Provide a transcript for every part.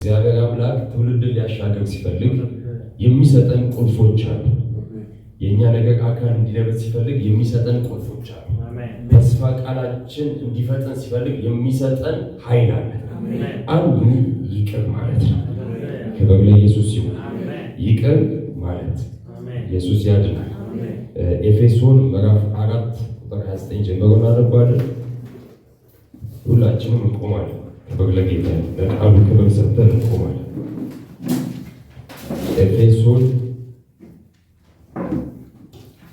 እግዚአብሔር አምላክ ትውልድን ሊያሻገር ሲፈልግ የሚሰጠን ቁልፎች አሉ። የእኛ ነገር አካል እንዲለብስ ሲፈልግ የሚሰጠን ቁልፎች አሉ። ተስፋ ቃላችን እንዲፈጥን ሲፈልግ የሚሰጠን ኃይል አለ። አንዱ ይቅር ማለት ነው። ክብር ለኢየሱስ ይሁን። ይቅር ማለት ኢየሱስ ያድናል። ኤፌሶን ምዕራፍ 4 ቁጥር 29 ጀምሮ እናነባለን። ሁላችንም እንቆማለን። ክብር ለጌታ፣ ለቃሉ ክብር ሰጥተን እንቆማለን። ኤፌሶን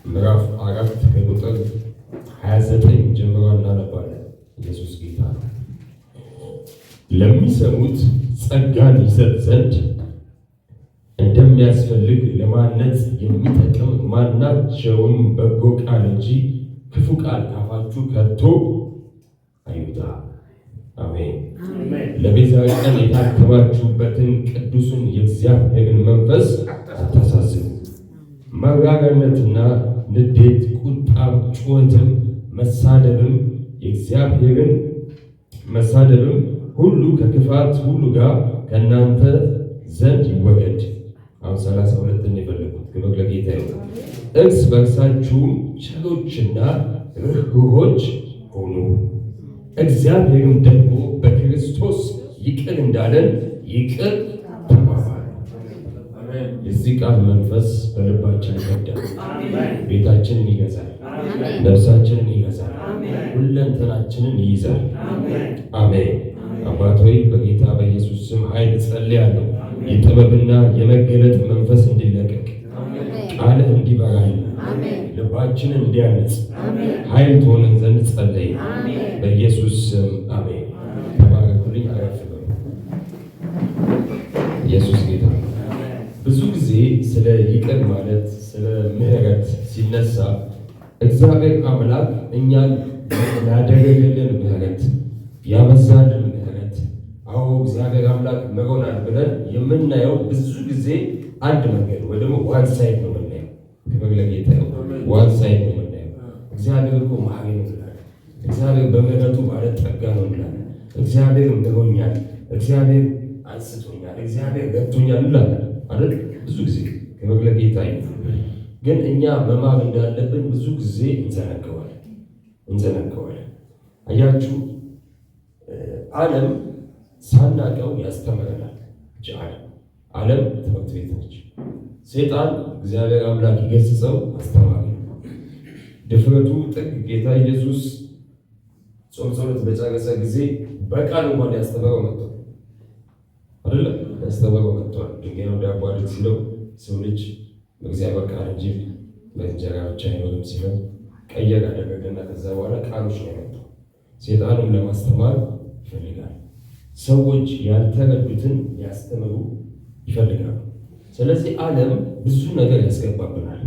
ምዕራፍ 4 ከቁጥር 29 ጀምሮ እናነባለን። ኢየሱስ ጌታ ነው። ለሚሰሙት ጸጋን ይሰጥ ዘንድ እንደሚያስፈልግ ለማነጽ የሚጠቅም ማናቸውም በጎ ቃል እንጂ ክፉ ቃል ካፋችሁ ከቶ አይውጣ። አሜን። ለቤዛ ቀን የታተማችሁበትን ቅዱሱን የእግዚአብሔርን መንፈስ አታሳዝኑ። መራራነትና ንዴት፣ ቁጣም፣ ጩኸትም፣ መሳደብም የእግዚአብሔርን መሳደብም ሁሉ ከክፋት ሁሉ ጋር ከእናንተ ዘንድ ይወገድ። አሁን 32ን የፈለጉት፣ ክብር ለጌታ ይሁን። እርስ በርሳችሁም ቸሮችና ርኅሩኆች ሁኑ፣ እግዚአብሔርም ደግሞ በክርስቶስ ይቅር እንዳለን ይቅር ተባባሉ። የዚህ ቃል መንፈስ በልባችን ይነዳል፣ ቤታችንን ይገዛል፣ ነፍሳችንን ይገዛል፣ ሁለንተናችንን ይይዛል። አሜን። አባት ሆይ፣ በጌታ በኢየሱስ ስም ኃይል ጸልያለሁ። የጥበብና የመገለጥ መንፈስ እንዲለቀቅ፣ ቃልህ እንዲበራል፣ ልባችንን እንዲያነጽ ኃይል ትሆነን ዘንድ ጸለይ። በኢየሱስ ስም አሜን። ተባረኩልኝ። አረፍ በሉ። ኢየሱስ ጌታ ነው። ብዙ ጊዜ ስለ ይቅር ማለት፣ ስለ ምሕረት ሲነሳ እግዚአብሔር አምላክ እኛን ላደረገልን ምሕረት፣ ያበዛልን ምሕረት፣ አዎ እግዚአብሔር አምላክ ምሮናል ብለን የምናየው ብዙ ጊዜ አንድ መንገድ ወይ ደግሞ one side ነው የምናየው። ክብር ለጌታ ይሁን። One side ነው የምናየው። እግዚአብሔር እኮ መሐሪ ነው እንላለን። እግዚአብሔር በምሕረቱ ባለጠጋ ነው እንላለን። እግዚአብሔር ምሮኛል፣ እግዚአብሔር አንስቶኛል፣ እግዚአብሔር ረድቶኛል እንላለን አይደል? ብዙ ጊዜ፣ ክብር ለጌታ ይሁን። ግን እኛ መማር እንዳለብን ብዙ ጊዜ እንዘነገዋለን እንዘነገዋለን። አያችሁ፣ ዓለም ሳናቀው ያስተምረናል። እቺ ዓለም ትምህርት ቤት ነች። ሰይጣን፣ እግዚአብሔር አምላክ ይገስጸው፣ አስተማሪ ነው። ድፍረቱ ጥግ ጌታ ኢየሱስ ጾም ጸሎት በጨረሰ ጊዜ በቃል እንኳን ያስተምረው መጥቷል፣ አይደለ? ያስተምረው መጥቷል። ድንጋዩን ዳቦ አድርግ ሲለው፣ ሰው ልጅ በእግዚአብሔር ቃል እንጂ በእንጀራ ብቻ አይኖርም ሲለው ቀየር አደረገና ከዛ በኋላ ቃሎች ነው የመጣው። ሰይጣንም ለማስተማር ይፈልጋል። ሰዎች ያልተረዱትን ሊያስተምሩ ይፈልጋሉ። ስለዚህ ዓለም ብዙ ነገር ያስገባብናል።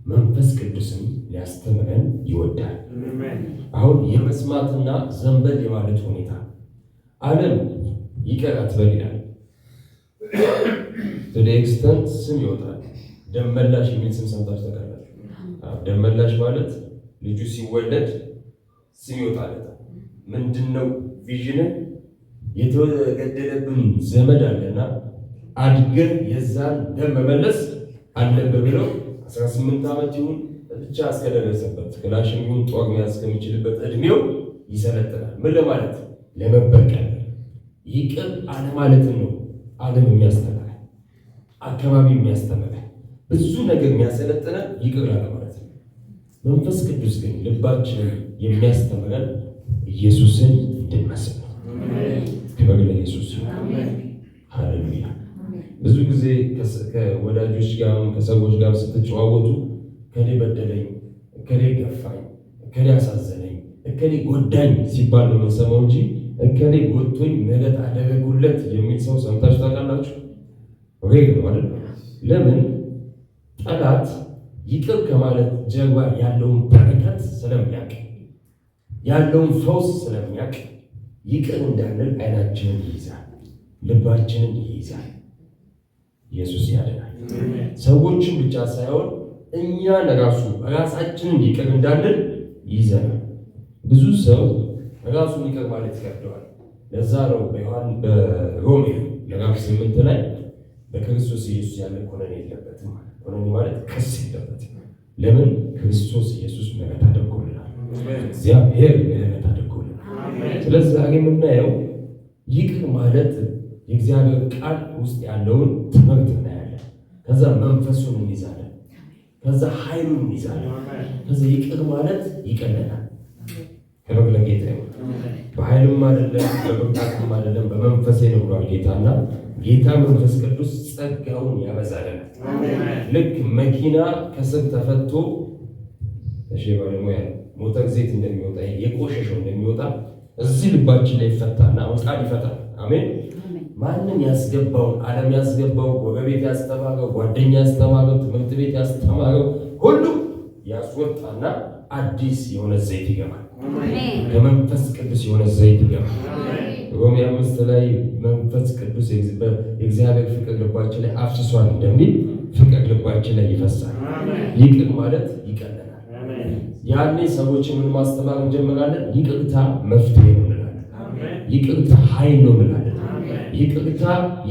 መንፈስ ቅዱስም ሊያስተምረን ይወዳል። አሁን የመስማትና ዘንበል የማለት ሁኔታ፣ ዓለም ይቅር አትበል ይላል። To the extent ስም ይወጣል። ደመላሽ የሚል ስም ሰምታችሁ ታውቃላችሁ? ደመላሽ ማለት ልጁ ሲወለድ ስም ይወጣለታል። ምንድን ነው vision? የተገደለብን ዘመድ አለና አድገን የዛን ደም መመለስ አለብህ ብለው 18 ዓመት ይሁን ብቻ እስከደረሰበት ክላሽን ይሁን ጦር መያዝ እስከሚችልበት እድሜው ይሰለጥናል። ምን ለማለት? ለመበቀል። ይቅር አለማለትን ነው ዓለም የሚያስተምረን፣ አካባቢ የሚያስተምረን፣ ብዙ ነገር የሚያሰለጥነን ይቅር አለማለት ነው። መንፈስ ቅዱስ ግን ልባችንን የሚያስተምረን ኢየሱስን እንድንመስል ነው። ክብር ለኢየሱስ ይሁን። ሃሌሉያ። ብዙ ጊዜ ከወዳጆች ጋር፣ ከሰዎች ጋር ስትጨዋወቱ እከሌ በደለኝ፣ እከሌ ገፋኝ፣ እከሌ አሳዘነኝ፣ እከሌ ጎዳኝ ሲባል ነው የምንሰማው እንጂ እከሌ ጎድቶኝ ምህረት አደረጉለት የሚል ሰው ሰምታችሁ ታውቃላችሁ? Rare ነው አይደል? ለምን? ጠላት ይቅር ከማለት ጀርባ ያለውን በረከት ስለሚያውቅ፣ ያለውን ፈውስ ስለሚያውቅ ይቅር እንዳንል አይናችንን ይይዛል፣ ልባችንን ይይዛል። ኢየሱስ ያድናል። ሰዎችን ብቻ ሳይሆን እኛን ራሱ ራሳችንን ይቅር እንዳንል ይይዘናል። ብዙ ሰው ራሱን ይቅር ማለት ይከብደዋል። ለዛ ነው በዮሐን በሮሜ ምዕራፍ 8 ላይ በክርስቶስ ኢየሱስ ያለ ኩነኔ የለበትም። ኩነኔ ማለት ክስ የለበትም። ለምን? ክርስቶስ ኢየሱስ ምህረት አድርጎልናል። እግዚአብሔር ምህረት አድርጎልናል። ስለዚህ ዛሬ የምናየው ይቅር ማለት የእግዚአብሔር ቃል ውስጥ ያለውን ትምህርት እናያለን። ከዛ መንፈሱን እንይዛለን። ከዛ ኃይሉን እንይዛለን። ከዛ ይቅር ማለት ይቀለናል። ክብር ለጌታ ይሁን። በኃይልም አይደለም በብርታትም አይደለም በመንፈሴ ነው ብሏል ጌታና ጌታ መንፈስ ቅዱስ ጸጋውን ያበዛልናል። ልክ መኪና ከስር ተፈቶ እሺ ባለሙያ ሞተር ዘይት እንደሚወጣ የቆሸሸው እንደሚወጣ እዚህ ልባችን ላይ ይፈታና አሁን ቃል ይፈታል። አሜን። ማንም ያስገባውን ዓለም ያስገባው፣ ጎረቤት ያስተማረው፣ ጓደኛ ያስተማረው፣ ትምህርት ቤት ያስተማረው ሁሉ ያስወጣና አዲስ የሆነ ዘይት ይገባል። ከመንፈስ ቅዱስ የሆነ ዘይት ይገባል። ሮሜ 5 ላይ መንፈስ ቅዱስ የእግዚአብሔር ፍቅር ልባችን ላይ አፍስሷል እንደሚል ፍቅር ልባችን ላይ ይፈሳል። ይቅር ማለት ይቀለናል። ያኔ ሰዎችን ምን ማስተማር እንጀምራለን? ይቅርታ መፍትሄ ነው እንላለን። ይቅርታ ኃይል ነው እንላለን። ይቅርታ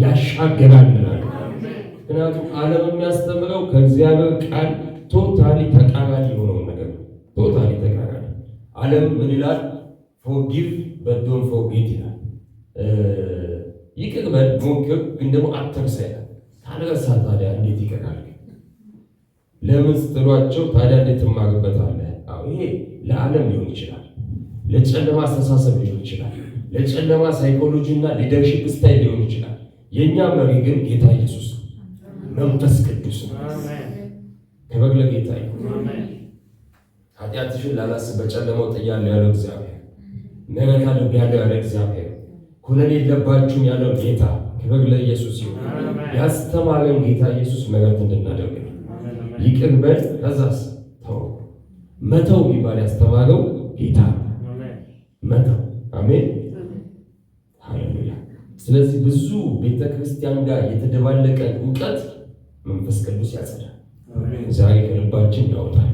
ያሻገራል እንላለን። ምክንያቱም ዓለም የሚያስተምረው ከእግዚአብሔር ቃል totally ተቃራኒ የሆነውን ነገር ነው። Totally ተቃራኒ። ዓለም ምን ይላል? Forgive but don't forget ይላል። ይቅር በል ሞክር፣ ግን ደግሞ አትርሳ ይላል። ካልረሳ ታዲያ እንዴት ይቀራል? ለምን ስትሏቸው ታዲያ እንዴት ትማርበታለህ? አዎ ይሄ ለዓለም ሊሆን ይችላል፣ ለጨለማ አስተሳሰብ ሊሆን ይችላል፣ ለጨለማ ሳይኮሎጂ እና leadership style ሊሆን ይችላል። የእኛ መሪ ግን ጌታ ኢየሱስ መንፈስ ቅዱስ ነው። ክብር ለጌታ ይሁን። ኃጢአትሽን ላላስብ በጨለማው ጥያለሁ ያለው እግዚአብሔር፣ ምህረት አድርጌያለሁ ያለው እግዚአብሔር፣ ኩነኔ የለባችሁም ያለው ጌታ ክብር ለኢየሱስ ይሁን። ያስተማረን ጌታ ኢየሱስ ምህረት እንድናደርግ ነው። ይቅር በል ከዛስ ተው። መተው የሚባል ያስተማረው ጌታ መተው። አሜን ሃሌሉያ። ስለዚህ ብዙ ቤተክርስቲያን ጋር የተደባለቀ እውቀት መንፈስ ቅዱስ ያጸዳል። ዛሬ ከልባችን ያወጣል።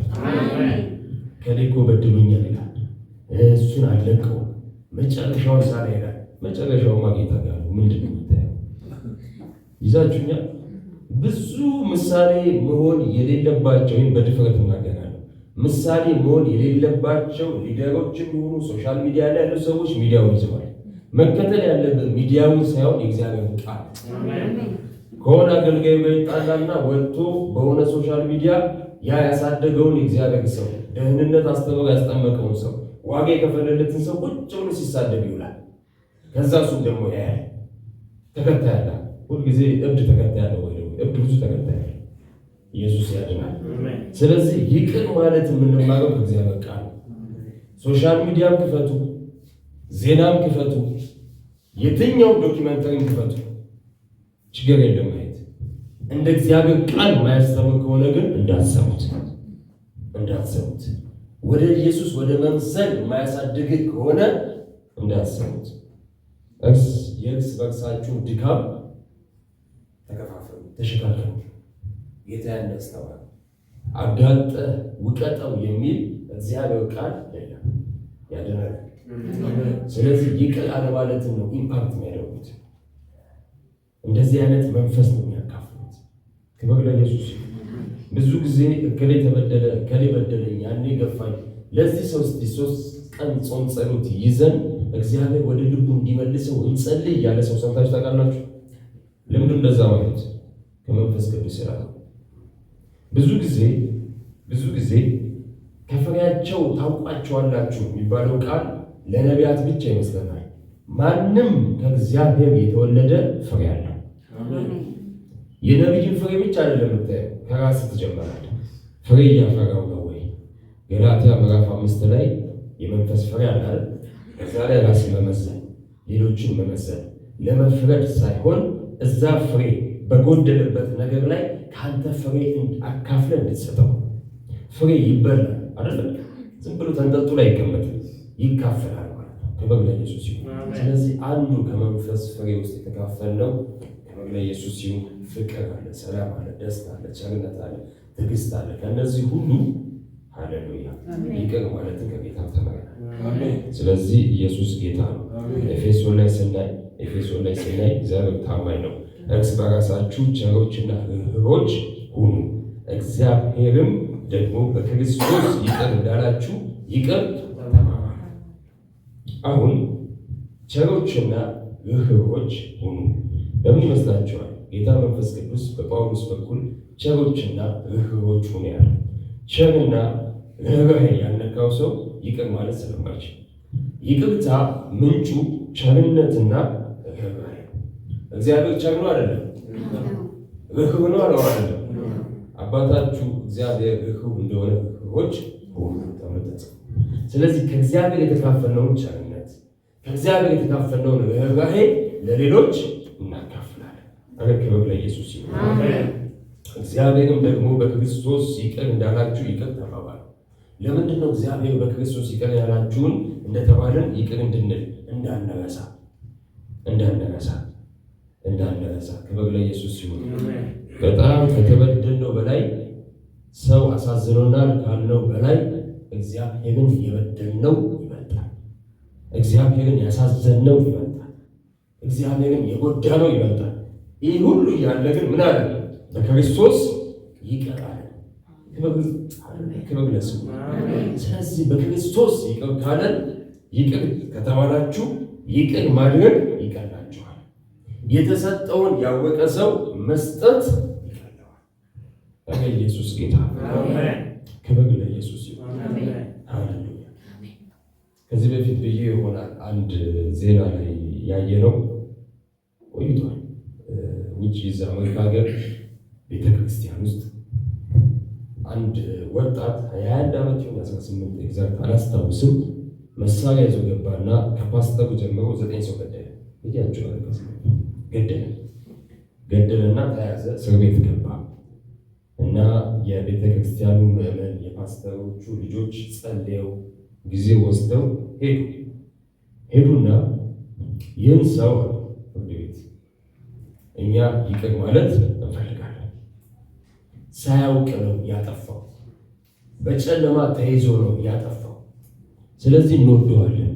ከሌ እኮ በድሎኛል ይላል፣ እሱን አልለቀውም፣ መጨረሻውን ሳላ ይላል። መጨረሻውማ ጌታ ጋር ነው። ምንድን ነው የምታየው? ይዛችሁኛል። ብዙ ምሳሌ መሆን የሌለባቸው ወይም በድፍረት እናገራለሁ፣ ምሳሌ መሆን የሌለባቸው leader ኦችም ይሁኑ social media ላይ ያሉ ሰዎች ሚዲያውን ይዘዋል። መከተል ያለብን ሚዲያውን ሳይሆን የእግዚአብሔርን ቃል። ከሆነ አገልጋዩ ጋር ይጣላና ወጥቶ በሆነ social media ያ ያሳደገውን የእግዚአብሔር ሰው፣ ደህንነት አስተምሮ ያስጠመቀውን ሰው፣ ዋጋ የከፈለለትን ሰው ቁጭ ብሎ ሲሳደብ ይውላል። ከዛ እሱም ደግሞ ያያል። ተከታይ አለ። ሁልጊዜ እብድ ተከታይ አለ ወይ ደግሞ እብድ ብዙ ተከታይ አለ። ኢየሱስ ያድናል። ስለዚህ ይቅር ማለት የምንማረው ከእግዚአብሔር ቃል ነው። Social media ም ክፈቱ፣ ዜናም ክፈቱ፣ የትኛውም documentary ም ክፈቱ፣ ችግር የለም ማየት። እንደ እግዚአብሔር ቃል የማያስተምር ከሆነ ግን እንዳትሰሙት፣ እንዳትሰሙት። ወደ ኢየሱስ ወደ መምሰል የማያሳድግህ ከሆነ እንዳትሰሙት። የእርስ በርሳችሁ ድካም ተከፋፈሉ፣ ተሸካከሙ። ጌታ ያስተማረ አጋጠ ውቀጠው የሚል እግዚአብሔር ቃል የለም። ያድናል። ስለዚህ ይቅር አለማለትን ነው impact የሚያደርጉት። እንደዚህ አይነት መንፈስ ነው የሚያካፍሉት። ክብር ለኢየሱስ። ብዙ ጊዜ እከሌ ተበደለ፣ እከሌ በደለኝ፣ ያኔ ገፋኝ፣ ለዚህ ሰው እስቲ 3 ቀን ጾም ጸሎት ይዘን እግዚአብሔር ወደ ልቡ እንዲመልሰው እንጸልይ ያለ ሰው ሰምታችሁ ታውቃላችሁ? ለምንድን እንደዛ ማለት? ከመንፈስ ቅዱስ ይራቅ። ብዙ ጊዜ ከፍሬያቸው ታውቋቸዋላችሁ የሚባለው ቃል ለነቢያት ብቻ ይመስለናል። ማንም ከእግዚአብሔር የተወለደ ፍሬ አለው። የነቢይን ፍሬ ብቻ አይደለም የምታየው፣ ከራስህ ትጀምራለህ። ፍሬ እያፈራው ነው ወይ? ገላትያ ምዕራፍ 5 ላይ የመንፈስ ፍሬ አለ አይደል? ከዛ ላይ ራስን መመዘን፣ ሌሎችን መመዘን፣ ለመፍረድ ሳይሆን እዛ ፍሬ በጎደለበት ነገር ላይ ከአንተ ፍሬ አካፍለህ እንድትሰጠው። ፍሬ ይበላል አይደል? ዝም ብሎ ተንጠልጥሎ አይቀመጥም፣ ይካፈላል ማለት ነው። ክብር ለኢየሱስ ይሁን። ስለዚህ አንዱ ከመንፈስ ፍሬ ውስጥ የተካፈልነው ክብር ለኢየሱስ ይሁን፣ ፍቅር አለ፣ ሰላም አለ፣ ደስታ አለ፣ ቸርነት አለ፣ ትዕግስት አለ። ከነዚህ ሁሉ ሃሌሉያ ይቅር ማለትን ከጌታ ተምረናል። ስለዚህ ኢየሱስ ጌታ ነው። ኤፌሶን ላይ ስናይ ኤፌሶን ላይ ስናይ እግዚአብሔር ታማኝ ነው። እርስ በራሳችሁ ቸሮችና ርኅሩኆች ሁኑ፣ እግዚአብሔርም ደግሞ በክርስቶስ ይቅር እንዳላችሁ ይቅር ተባባሉ። አሁን ቸሮችና ርኅሩኆች ሁኑ። ለምን ይመስላችኋል? ጌታ መንፈስ ቅዱስ በጳውሎስ በኩል ቸሮችና ርኅሩኆች ሁኑ ያለው። ቸርና ርኅራኄ ያልነካው ሰው ይቅር ማለት ስለማይችል፣ ይቅርታ ምንጩ ቸርነትና ርኅራኄ። እግዚአብሔር ቸር ነው አይደለም? ርኅሩህ ነው አይደለም? አባታችሁ እግዚአብሔር ርኅሩህ እንደሆነ ርኅሩኆች ሁኑ ተብሎ ተጽፏል። ስለዚህ ከእግዚአብሔር የተካፈልነውን ቸርነት፣ ከእግዚአብሔር የተካፈልነውን ርኅራኄ ለሌሎች እናካፍላለን። አረ ክብር ለኢየሱስ ይሁን። እግዚአብሔርም ደግሞ በክርስቶስ ይቅር እንዳላችሁ ይቅር ተባባሉ። ለምንድን ነው እግዚአብሔር በክርስቶስ ይቅር ያላችሁን እንደተባልን ይቅር እንድንል? እንዳንረሳ፣ እንዳንረሳ፣ እንዳንረሳ። ክብር ለኢየሱስ ይሁን። በጣም ከተበደልነው በላይ፣ ሰው አሳዝኖናል ካልነው በላይ እግዚአብሔርን የበደልነው ይበልጣል። እግዚአብሔርን ያሳዘንነው ይበልጣል። እግዚአብሔርን የጎዳነው ይበልጣል። ይህ ሁሉ እያለ ግን ምን አለ? በክርስቶስ ይቅር አለ። ክብር ለስሙ። ስለዚህ በክርስቶስ ይቅር ካለን፣ ይቅር ከተባላችሁ ይቅር ማድረግ ይቀላችኋል። የተሰጠውን ያወቀ ሰው መስጠት ይቀለዋል። ኧረ ኢየሱስ ጌታ፣ ክብር ለኢየሱስ ይሁን። ሃሌሉያ። ከዚህ በፊት ብዬ ይሆናል፣ አንድ ዜና ላይ ያየነው ቆይቷል። ውጭ እዛ አሜሪካ ሀገር ቤተክርስቲያን ውስጥ አንድ ወጣት 21 ዓመት ይሁን 18 exact አላስታውስም፣ መሳሪያ ይዞ ገባና ከፓስተሩ ጀምሮ ዘጠኝ ሰው ገደለ። ብያቸዋለሁ። ከዚህ በፊት ገደለ። ገደለና ተያዘ፣ እስር ቤት ገባ እና የቤተ ክርስቲያኑ ምዕመን፣ የፓስተሮቹ ልጆች ጸልየው ጊዜ ወስደው ሄዱ። ሄዱና ይህን ሰው አሉ ፍርድ ቤት እኛ ይቅር ማለት እንፈልጋለን። ሳያውቅ ነው ያጠፋው። በጨለማ ተይዞ ነው ያጠፋው። ስለዚህ እንወደዋለን።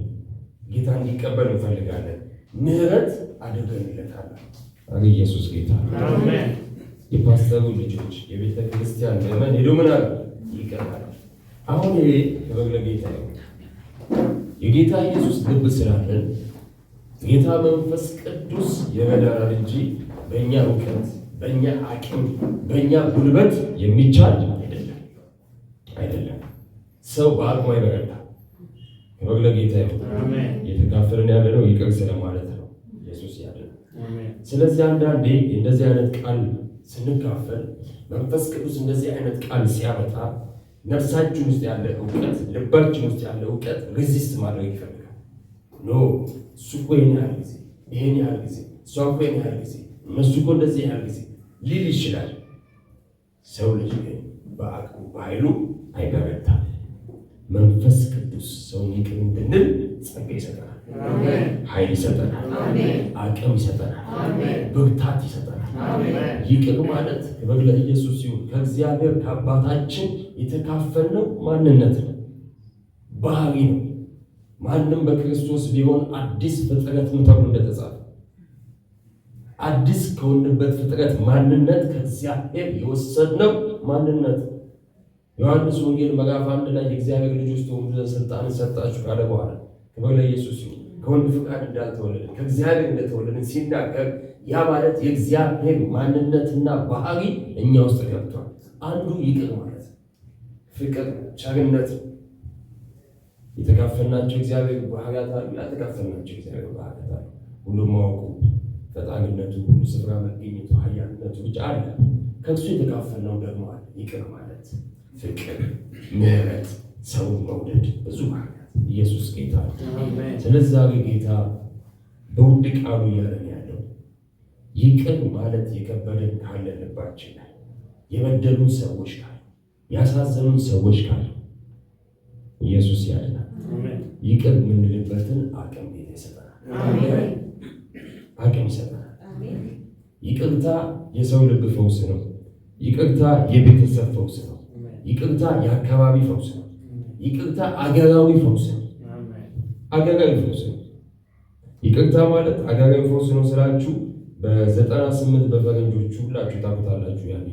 ጌታ እንዲቀበል እንፈልጋለን። ምህረት አድርገንለታል። አረ ኢየሱስ ጌታ። የፓስተሩ ልጆች፣ የቤተ ክርስቲያን ምዕመን ሄዶ ምን አሉ? ይቅር አሉ። አሁን ይሄ ክብር ለጌታ ይሁን። የጌታ ኢየሱስ ልብ ስላለን ጌታ መንፈስ ቅዱስ ይረዳናል እንጂ በእኛ እውቀት፣ በእኛ አቅም፣ በእኛ ጉልበት የሚቻል አይደለም፣ አይደለም። ሰው በአቅሙ አይበረታም። ክብር ለጌታ ይሁን። እየተካፈልን ያለነው ይቅር ስለማለት ነው። ኢየሱስ ያለ። ስለዚህ አንዳንዴ እንደዚህ አይነት ቃል ስንካፈል፣ መንፈስ ቅዱስ እንደዚህ አይነት ቃል ሲያመጣ ነፍሳችን ውስጥ ያለ እውቀት፣ ልባችን ውስጥ ያለ እውቀት resist ማድረግ ይፈልጋል። No፣ እሱ እኮ ይሄን ያህል ጊዜ፣ ይሄን ያህል ጊዜ፣ እሷ እኮ ይሄን ያህል ጊዜ፣ እነሱ እኮ እንደዚህ ያህል ጊዜ ሊል ይችላል። ሰው ልጅ ግን በአቅሙ በኃይሉ አይበረታም። መንፈስ ቅዱስ ሰውን ይቅር እንድንል ጸጋ ይሰጠናል፣ ኃይል ይሰጠናል፣ አቅም ይሰጠናል፣ ብርታት ይሰጠናል። ይቅር ማለት፣ ክብር ለኢየሱስ ይሁን፣ ከእግዚአብሔር ከአባታችን የተካፈልነው ማንነት ነው፣ ባህሪ ነው። ማንም በክርስቶስ ቢሆን አዲስ ፍጥረት ነው ተብሎ እንደተጻፈ፣ አዲስ ከሆንበት ፍጥረት ማንነት ከእግዚአብሔር የወሰድነው ማንነት። ዮሐንስ ወንጌል ምዕራፍ 1 ላይ የእግዚአብሔር ልጆች ትሆኑ ዘንድ ስልጣንን ሰጣችሁ ካለ በኋላ፣ ክብር ለኢየሱስ ይሁን፣ ከወንድ ፍቃድ እንዳልተወለድን ከእግዚአብሔር እንደተወለድን ሲናገር ያ ማለት የእግዚአብሔር ማንነትና ባህሪ እኛ ውስጥ ገብቷል። አንዱ ይቅር ማለት ፍቅር፣ ቸርነት። የተካፈልናቸው እግዚአብሔር ባህሪያት አሉ፣ ያልተካፈልናቸው እግዚአብሔር ባህሪያት አሉ። ሁሉም ማወቁ፣ ፈጣሪነቱ፣ ሁሉ ስፍራ መገኘቱ፣ ኃያልነቱ ብቻ አለ። ከእሱ የተካፈልነው ደግሞ አለ። ይቅር ማለት፣ ፍቅር፣ ምሕረት፣ ሰውን መውደድ፣ ብዙ ባህሪያት። ኢየሱስ ጌታ ነው። ስለዚህ ዛሬ ጌታ በውድ ቃሉ እያለን ያለው ይቅር ማለት የከበደን ካለ፣ ልባችን ላይ የበደሉን ሰዎች ካሉ፣ ያሳዘኑን ሰዎች ካሉ፣ ኢየሱስ ያድናል። ይቅር የምንልበትን አቅም ጌታ ይሰጠናል። አቅም ይሰጠናል። ይቅርታ የሰው ልብ ፈውስ ነው። ይቅርታ የቤተሰብ ፈውስ ነው። ይቅርታ የአካባቢ ፈውስ ነው። ይቅርታ አገራዊ ፈውስ ነው። አገራዊ ፈውስ ነው። ይቅርታ ማለት አገራዊ ፈውስ ነው ስላችሁ በ98 በፈረንጆቹ ሁላችሁ ታውቁታላችሁ። ያኔ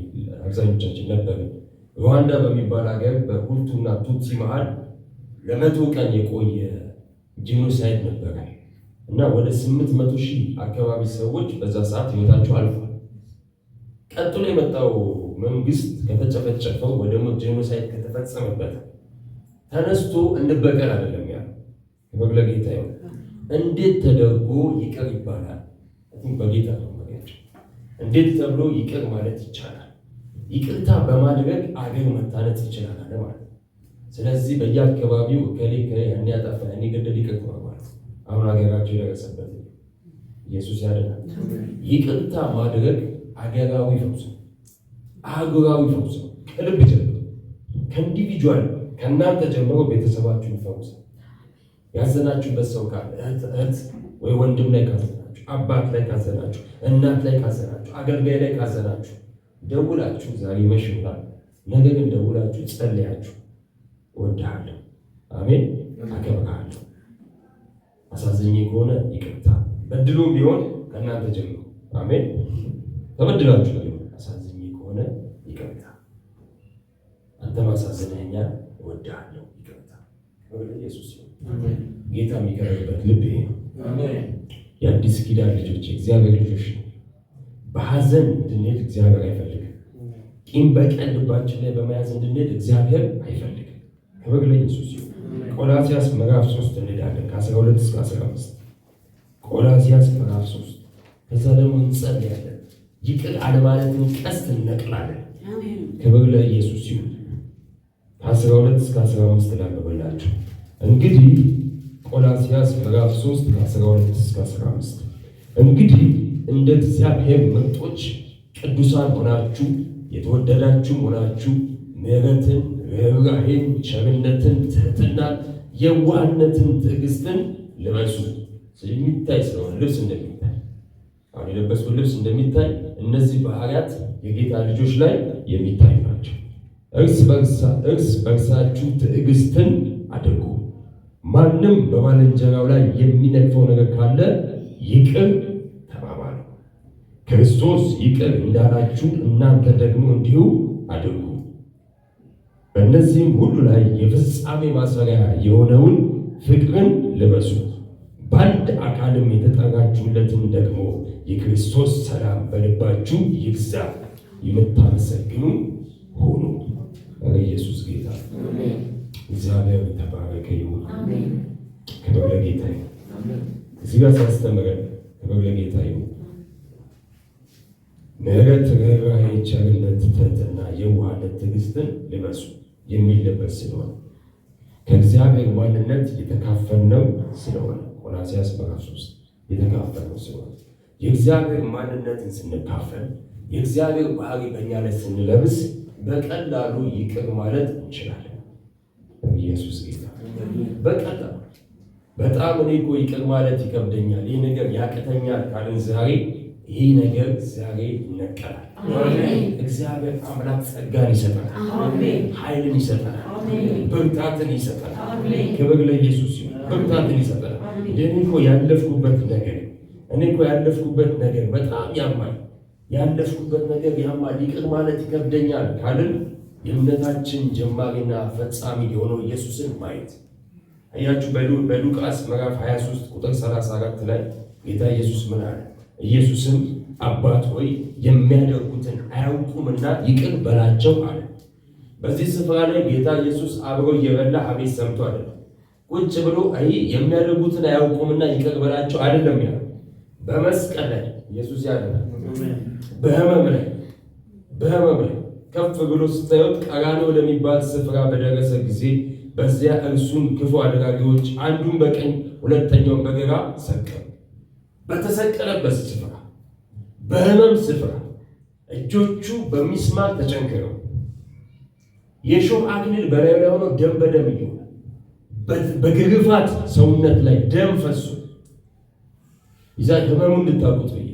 አብዛኞቻችን ነበር። ሩዋንዳ በሚባል ሀገር በሁቱና ቱትሲ መሀል ለ100 ቀን የቆየ genocide ነበረ እና ወደ 800,000 አካባቢ ሰዎች በዛ ሰዓት ህይወታቸው አልፏል። ቀጥሎ የመጣው መንግስት ከተጨፈጨፈው ወይ ደግሞ genocide ከተፈጸመበት ተነስቶ እንበቀል አይደለም ያለው። ክብር ለጌታ ይሁን። እንዴት ተደርጎ ይቅር ይባላል? በጌታ ነው መሪያቸው። እንዴት ተብሎ ይቅር ማለት ይቻላል? ይቅርታ በማድረግ አገር መታነጽ ይችላል አለ ማለት ነው። ስለዚህ በየአካባቢው እከሌ እከሌ ያን ያጠፋ ያን ገደል ይቅር ማለት አሁን ሀገራቸው የደረሰበት ኢየሱስ ያድናል። ይቅርታ ማድረግ አገራዊ ፈውስ ነው። አህጉራዊ ፈውስ ነው። ከልብ ጀምሮ ከ individual ከእናንተ ጀምሮ ቤተሰባችሁን ይፈውሳል። ያዘናችሁበት ሰው ካለ እህት ወይ ወንድም ላይ ካዘናችሁ፣ አባት ላይ ካዘናችሁ፣ እናት ላይ ካዘናችሁ፣ አገልጋይ ላይ ካዘናችሁ ደውላችሁ ዛሬ መሽ ይሆናል፣ ነገ ግን ደውላችሁ ጸልያችሁ እወድሃለሁ፣ አሜን፣ አከብርሃለሁ፣ አሳዝኜ ከሆነ ይቅርታ፣ በድሎም ቢሆን ከእናንተ ጀምሮ አሜን፣ ተበድላችሁ ቢሆን አሳዝኜ ከሆነ ይቅርታ፣ አንተም አሳዝነኸኛል፣ እወድሃለሁ፣ ይቅርታ። ኢየሱስ ጌታ የሚከብርበት ልብ ይሄ ነው። የአዲስ ኪዳን ልጆች የእግዚአብሔር ልጆች ነው። በሐዘን እንድንሄድ እግዚአብሔር አይፈልግም። ቂም በቀል ልባችን ላይ በመያዝ እንድንሄድ እግዚአብሔር አይፈልግም። ክብር ለኢየሱስ ይሁን። ቆላስያስ ምዕራፍ 3 እንሄዳለን ከ12 እስከ 15። ቆላስያስ ምዕራፍ 3። ከዛ ደግሞ እንጸልያለን። ይቅር አለማለትን ቀስት እንነቅላለን። ክብር ለኢየሱስ ይሁን። ከ12 እስከ 15 ላንብብላችሁ። እንግዲህ ቆላስያስ ምዕራፍ 3 ከ12 እስከ 15። እንግዲህ እንደ እግዚአብሔር ምርጦች ቅዱሳን ሆናችሁ የተወደዳችሁ ሆናችሁ ምሕረትን፣ ርኅራኄን፣ ቸርነትን፣ ትሕትናን፣ የዋህነትን፣ ትዕግስትን ልበሱ። የሚታይ ስለሆነ ልብስ እንደሚታይ አሁን የለበስኩት ልብስ እንደሚታይ እነዚህ ባህሪያት የጌታ ልጆች ላይ የሚታዩ ናቸው። እርስ በርሳችሁ ትዕግስትን አድርጉ። ማንም በባልንጀራው ላይ የሚነቅፈው ነገር ካለ ይቅር ተባባሉ። ክርስቶስ ይቅር እንዳላችሁ እናንተ ደግሞ እንዲሁ አድርጉ። በእነዚህም ሁሉ ላይ የፍጻሜ ማሰሪያ የሆነውን ፍቅርን ልበሱ። በአንድ አካልም የተጠራችሁለትን ደግሞ የክርስቶስ ሰላም በልባችሁ ይግዛ። የምታመሰግኑ ሁኑ። ኧረ ኢየሱስ ጌታ፣ እግዚአብሔር የተባረከ ይሁን። ክብር ለጌታ ይሁን። እዚህ ጋር ሲያስተምረን ክብር ለጌታ ይሁን። ምሕረት፣ ርኅራኄ፣ ቸርነት፣ ትሕትና፣ የዋህነት፣ ትዕግስትን ልበሱ የሚለበስ ስለሆነ ከእግዚአብሔር ማንነት የተካፈልነው ስለሆነ ቆላስይስ ምዕራፍ 3 የተካፈልነው ስለሆነ የእግዚአብሔር ማንነትን ስንካፈል የእግዚአብሔር ባህሪ በእኛ ላይ ስንለብስ በቀላሉ ይቅር ማለት እንችላለን። ኢየሱስ ጌታ። በቀላሉ በጣም እኔ እኮ ይቅር ማለት ይከብደኛል፣ ይህ ነገር ያቅተኛል ካልን ዛሬ ይህ ነገር ዛሬ ይነቀላል። እግዚአብሔር አምላክ ጸጋን ይሰጠናል፣ ኃይልን ይሰጠናል፣ ብርታትን ይሰጠናል። ክብር ለኢየሱስ ይሁን። ብርታትን ይሰጠናል። እኔ እኮ ያለፍኩበት ነገር እኔ እኮ ያለፍኩበት ነገር በጣም ያማል፣ ያለፍኩበት ነገር ያማል፣ ይቅር ማለት ይከብደኛል ካልን የእምነታችን ጀማሪና ፈጻሚ የሆነው ኢየሱስን ማየት። አያችሁ፣ በሉቃስ ምዕራፍ 23 ቁጥር 34 ላይ ጌታ ኢየሱስ ምን አለ? ኢየሱስም አባት ሆይ የሚያደርጉትን አያውቁምና ይቅር በላቸው አለ። በዚህ ስፍራ ላይ ጌታ ኢየሱስ አብሮ እየበላ ሐሜት ሰምቶ አይደለም። ቁጭ ብሎ አይ የሚያደርጉትን አያውቁምና ይቅር በላቸው አይደለም ያለው። በመስቀል ላይ ኢየሱስ ያድናል። በህመም ላይ ከፍ ብሎ ስታዩት ቀራንዮ ወደሚባል ስፍራ በደረሰ ጊዜ በዚያ እርሱን ክፉ አድራጊዎች አንዱን በቀኝ ሁለተኛውን በግራ ሰቀሉ። በተሰቀለበት ስፍራ በህመም ስፍራ እጆቹ በሚስማር ተቸንክረው የእሾህ አክሊል በላዩ ላይ ሆኖ ደም በደም እየሆነ በግርፋት ሰውነት ላይ ደም ፈሶ ይዛ ህመሙ እንድታውቁት ብዬ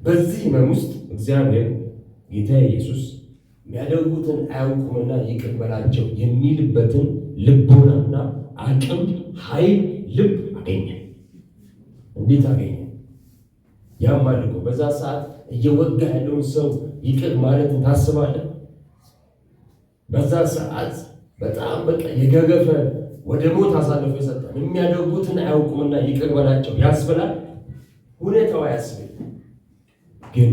በዚህ ህመም ውስጥ እግዚአብሔር ጌታ ኢየሱስ የሚያደርጉትን አያውቁምና ይቅር በላቸው የሚልበትን ልቦናና አቅም፣ ኃይል፣ ልብ አገኘ። እንዴት አገኘ? ያም አድርጎ በዛ ሰዓት እየወጋ ያለውን ሰው ይቅር ማለትን ታስባለህ? በዛ ሰዓት በጣም በቃ የገረፈ ወደ ሞት አሳልፎ የሰጠን የሚያደርጉትን አያውቁምና ይቅር በላቸው ያስብላል። ሁኔታው አያስብል፣ ግን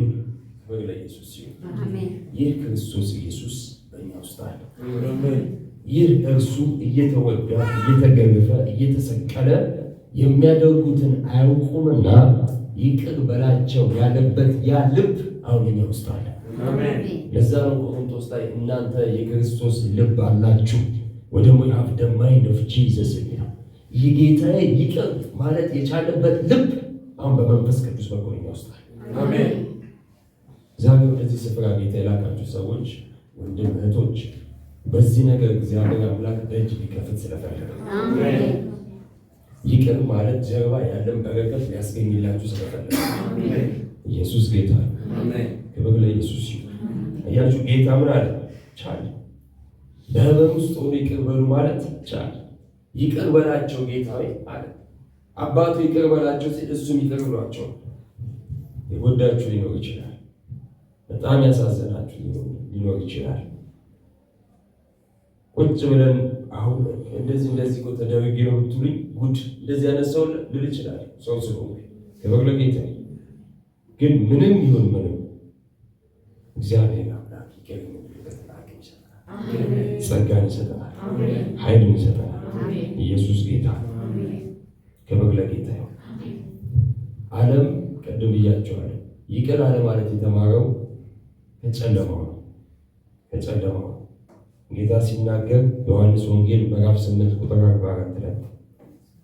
ክብር ለኢየሱስ ይሁን። ይህ ክርስቶስ ኢየሱስ በእኛ ውስጥ አለ። ይህ እርሱ እየተወጋ፣ እየተገረፈ፣ እየተሰቀለ የሚያደርጉትን አያውቁምና ይቅር በላቸው ያለበት ያ ልብ አሁን እኛ ውስጥ አለ። ለዛ ነው ቆሮንቶስ ላይ እናንተ የክርስቶስ ልብ አላችሁ ወይ ደግሞ you have the mind of Jesus የሚለው። ይህ ጌታዬ ይቅር ማለት የቻለበት ልብ አሁን በመንፈስ ቅዱስ በኩል እኛ ውስጥ አለ። ዛሬ ወደዚህ ስፍራ ጌታ የላካችሁ ሰዎች፣ ወንድም እህቶች፣ በዚህ ነገር እግዚአብሔር አምላክ ደጅ ሊከፍት ስለፈለገ፣ ይቅር ማለት ጀርባ ያለን በረከት ሊያስገኝላችሁ ስለፈለገ። ኢየሱስ ጌታ ነው። ክብር ለኢየሱስ ይሁን። አያችሁ ጌታ ምን አለ? ቻለ። በህመም ውስጥ ሆኖ ይቅር በሉ ማለት ቻለ። ይቅር በላቸው ጌታ አለ። አባቱ ይቅር በላቸው ሲል እሱም ይቅር ብሏቸው። የጎዳችሁ ሊኖር ይችላል። በጣም ያሳዘናችሁ ሊኖር ይችላል። ቁጭ ብለን አሁን እንደዚህ እንደዚህ እኮ ተደርጌ ነው ብትሉኝ ጉድ እንደዚህ አይነት ሰው ልል ይችላል። ሰው ስለሆንኩ፣ ክብር ለጌታ። ግን ምንም ይሁን ምንም እግዚአብሔር አምላክ ይቅር የምንልበትን አቅም ይሰጠናል፣ ጸጋን ይሰጠናል፣ ኃይልን ይሰጠናል። ኢየሱስ ጌታ፣ ክብር ለጌታ ይሁን። ዓለም ቅድም ብያቸዋለሁ፣ ይቅር አለ ማለት የተማረው ከጨለማው ነው። ከጨለማው ነው። ጌታ ሲናገር ዮሐንስ ወንጌል ምዕራፍ 8 ቁጥር 44 ላይ፣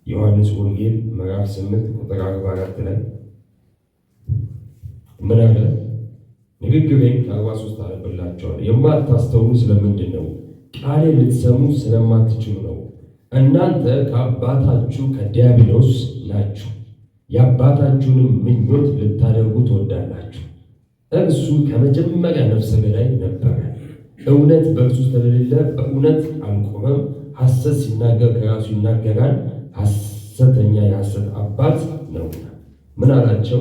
ዮሐንስ ወንጌል ምዕራፍ 8 ቁጥር 44 ላይ ምን አለ? ንግግሬን ከ43 አነብላችኋለሁ። የማታስተውሉ ስለምንድን ነው? ቃሌን ልትሰሙ ስለማትችሉ ነው። እናንተ ከአባታችሁ ከዲያብሎስ ናችሁ፣ የአባታችሁንም ምኞት ልታደርጉ ትወዳላችሁ። እርሱ ከመጀመሪያ ነፍሰ ገዳይ ነበረ። እውነት በእርሱ ስለሌለ በእውነት አልቆመም። ሐሰት ሲናገር ከራሱ ይናገራል፣ ሐሰተኛ የሐሰት አባት ነውና። ምን አላቸው?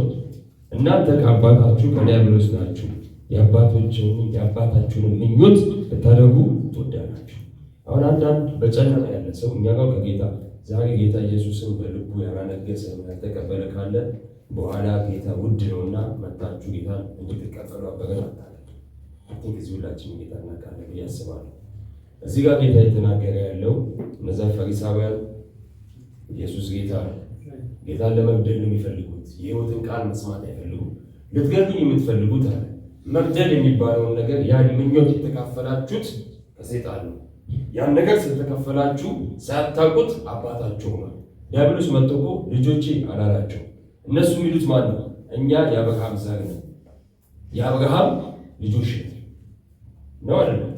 እናንተ ከአባታችሁ ከዲያብሎስ ናችሁ፣ የአባታችሁንም ምኞት ልታደርጉ ትወዳላችሁ። አሁን አንዳንድ በጨለማ ያለ ሰው እኛ ጋር ከጌታ ዛሬ ጌታ ኢየሱስን በልቡ ያላነገሰ፣ ያልተቀበለ ካለ በኋላ ጌታ ውድ ነውና መጣችሁ ጌታን እንድትቀበሉ አበረታታለሁ። I think እዚህ ሁላችንም ጌታ እናውቃለን ብዬ አስባለሁ። እዚህ ጋር ጌታ የተናገረ ያለው እነዛ ፈሪሳውያን፣ ኢየሱስ ጌታ ነው። ጌታን ለመግደል ነው የሚፈልጉት። የሕይወትን ቃል መስማት አይፈልጉም። ልትገድሉኝ የምትፈልጉት አለ። መግደል የሚባለውን ነገር ያን ምኞት የተካፈላችሁት ከሰይጣን ነው። ያን ነገር ስለተካፈላችሁ ሳታውቁት አባታችሁ ሆኗል። ዲያብሎስ መጥቶ እኮ ልጆቼ አላላቸው። እነሱ የሚሉት ማን ነው? እኛ የአብርሃም ዘር ነን፣ የአብርሃም ልጆች ነን ነው አይደለም?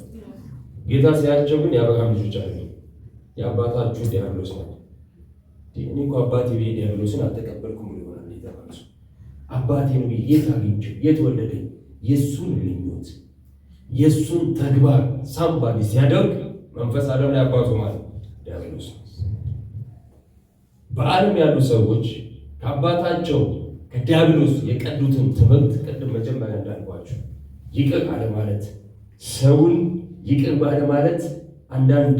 ጌታ ሲያቸው ግን የአብርሃም ልጆች አይደሉም፣ የአባታችሁ ዲያብሎስ ነው። እኔ እኮ አባቴ ብዬ ዲያብሎስን አልተቀበልኩም ይሆናል የተባለ ሰው አባቴ ነው ብዬ የት አግኝቼው፣ የት ወለደኝ? የእሱን ምኞት የእሱን ተግባር somebody ሲያደርግ መንፈስ ዓለም ላይ አባቱ ማለት ዲያብሎስ ነው። በዓለም ያሉ ሰዎች ከአባታቸው ከዲያብሎስ የቀዱትን ትምህርት ቅድም መጀመሪያ እንዳልኳችሁ ይቅር አለማለት፣ ሰውን ይቅር ባለማለት። አንዳንድ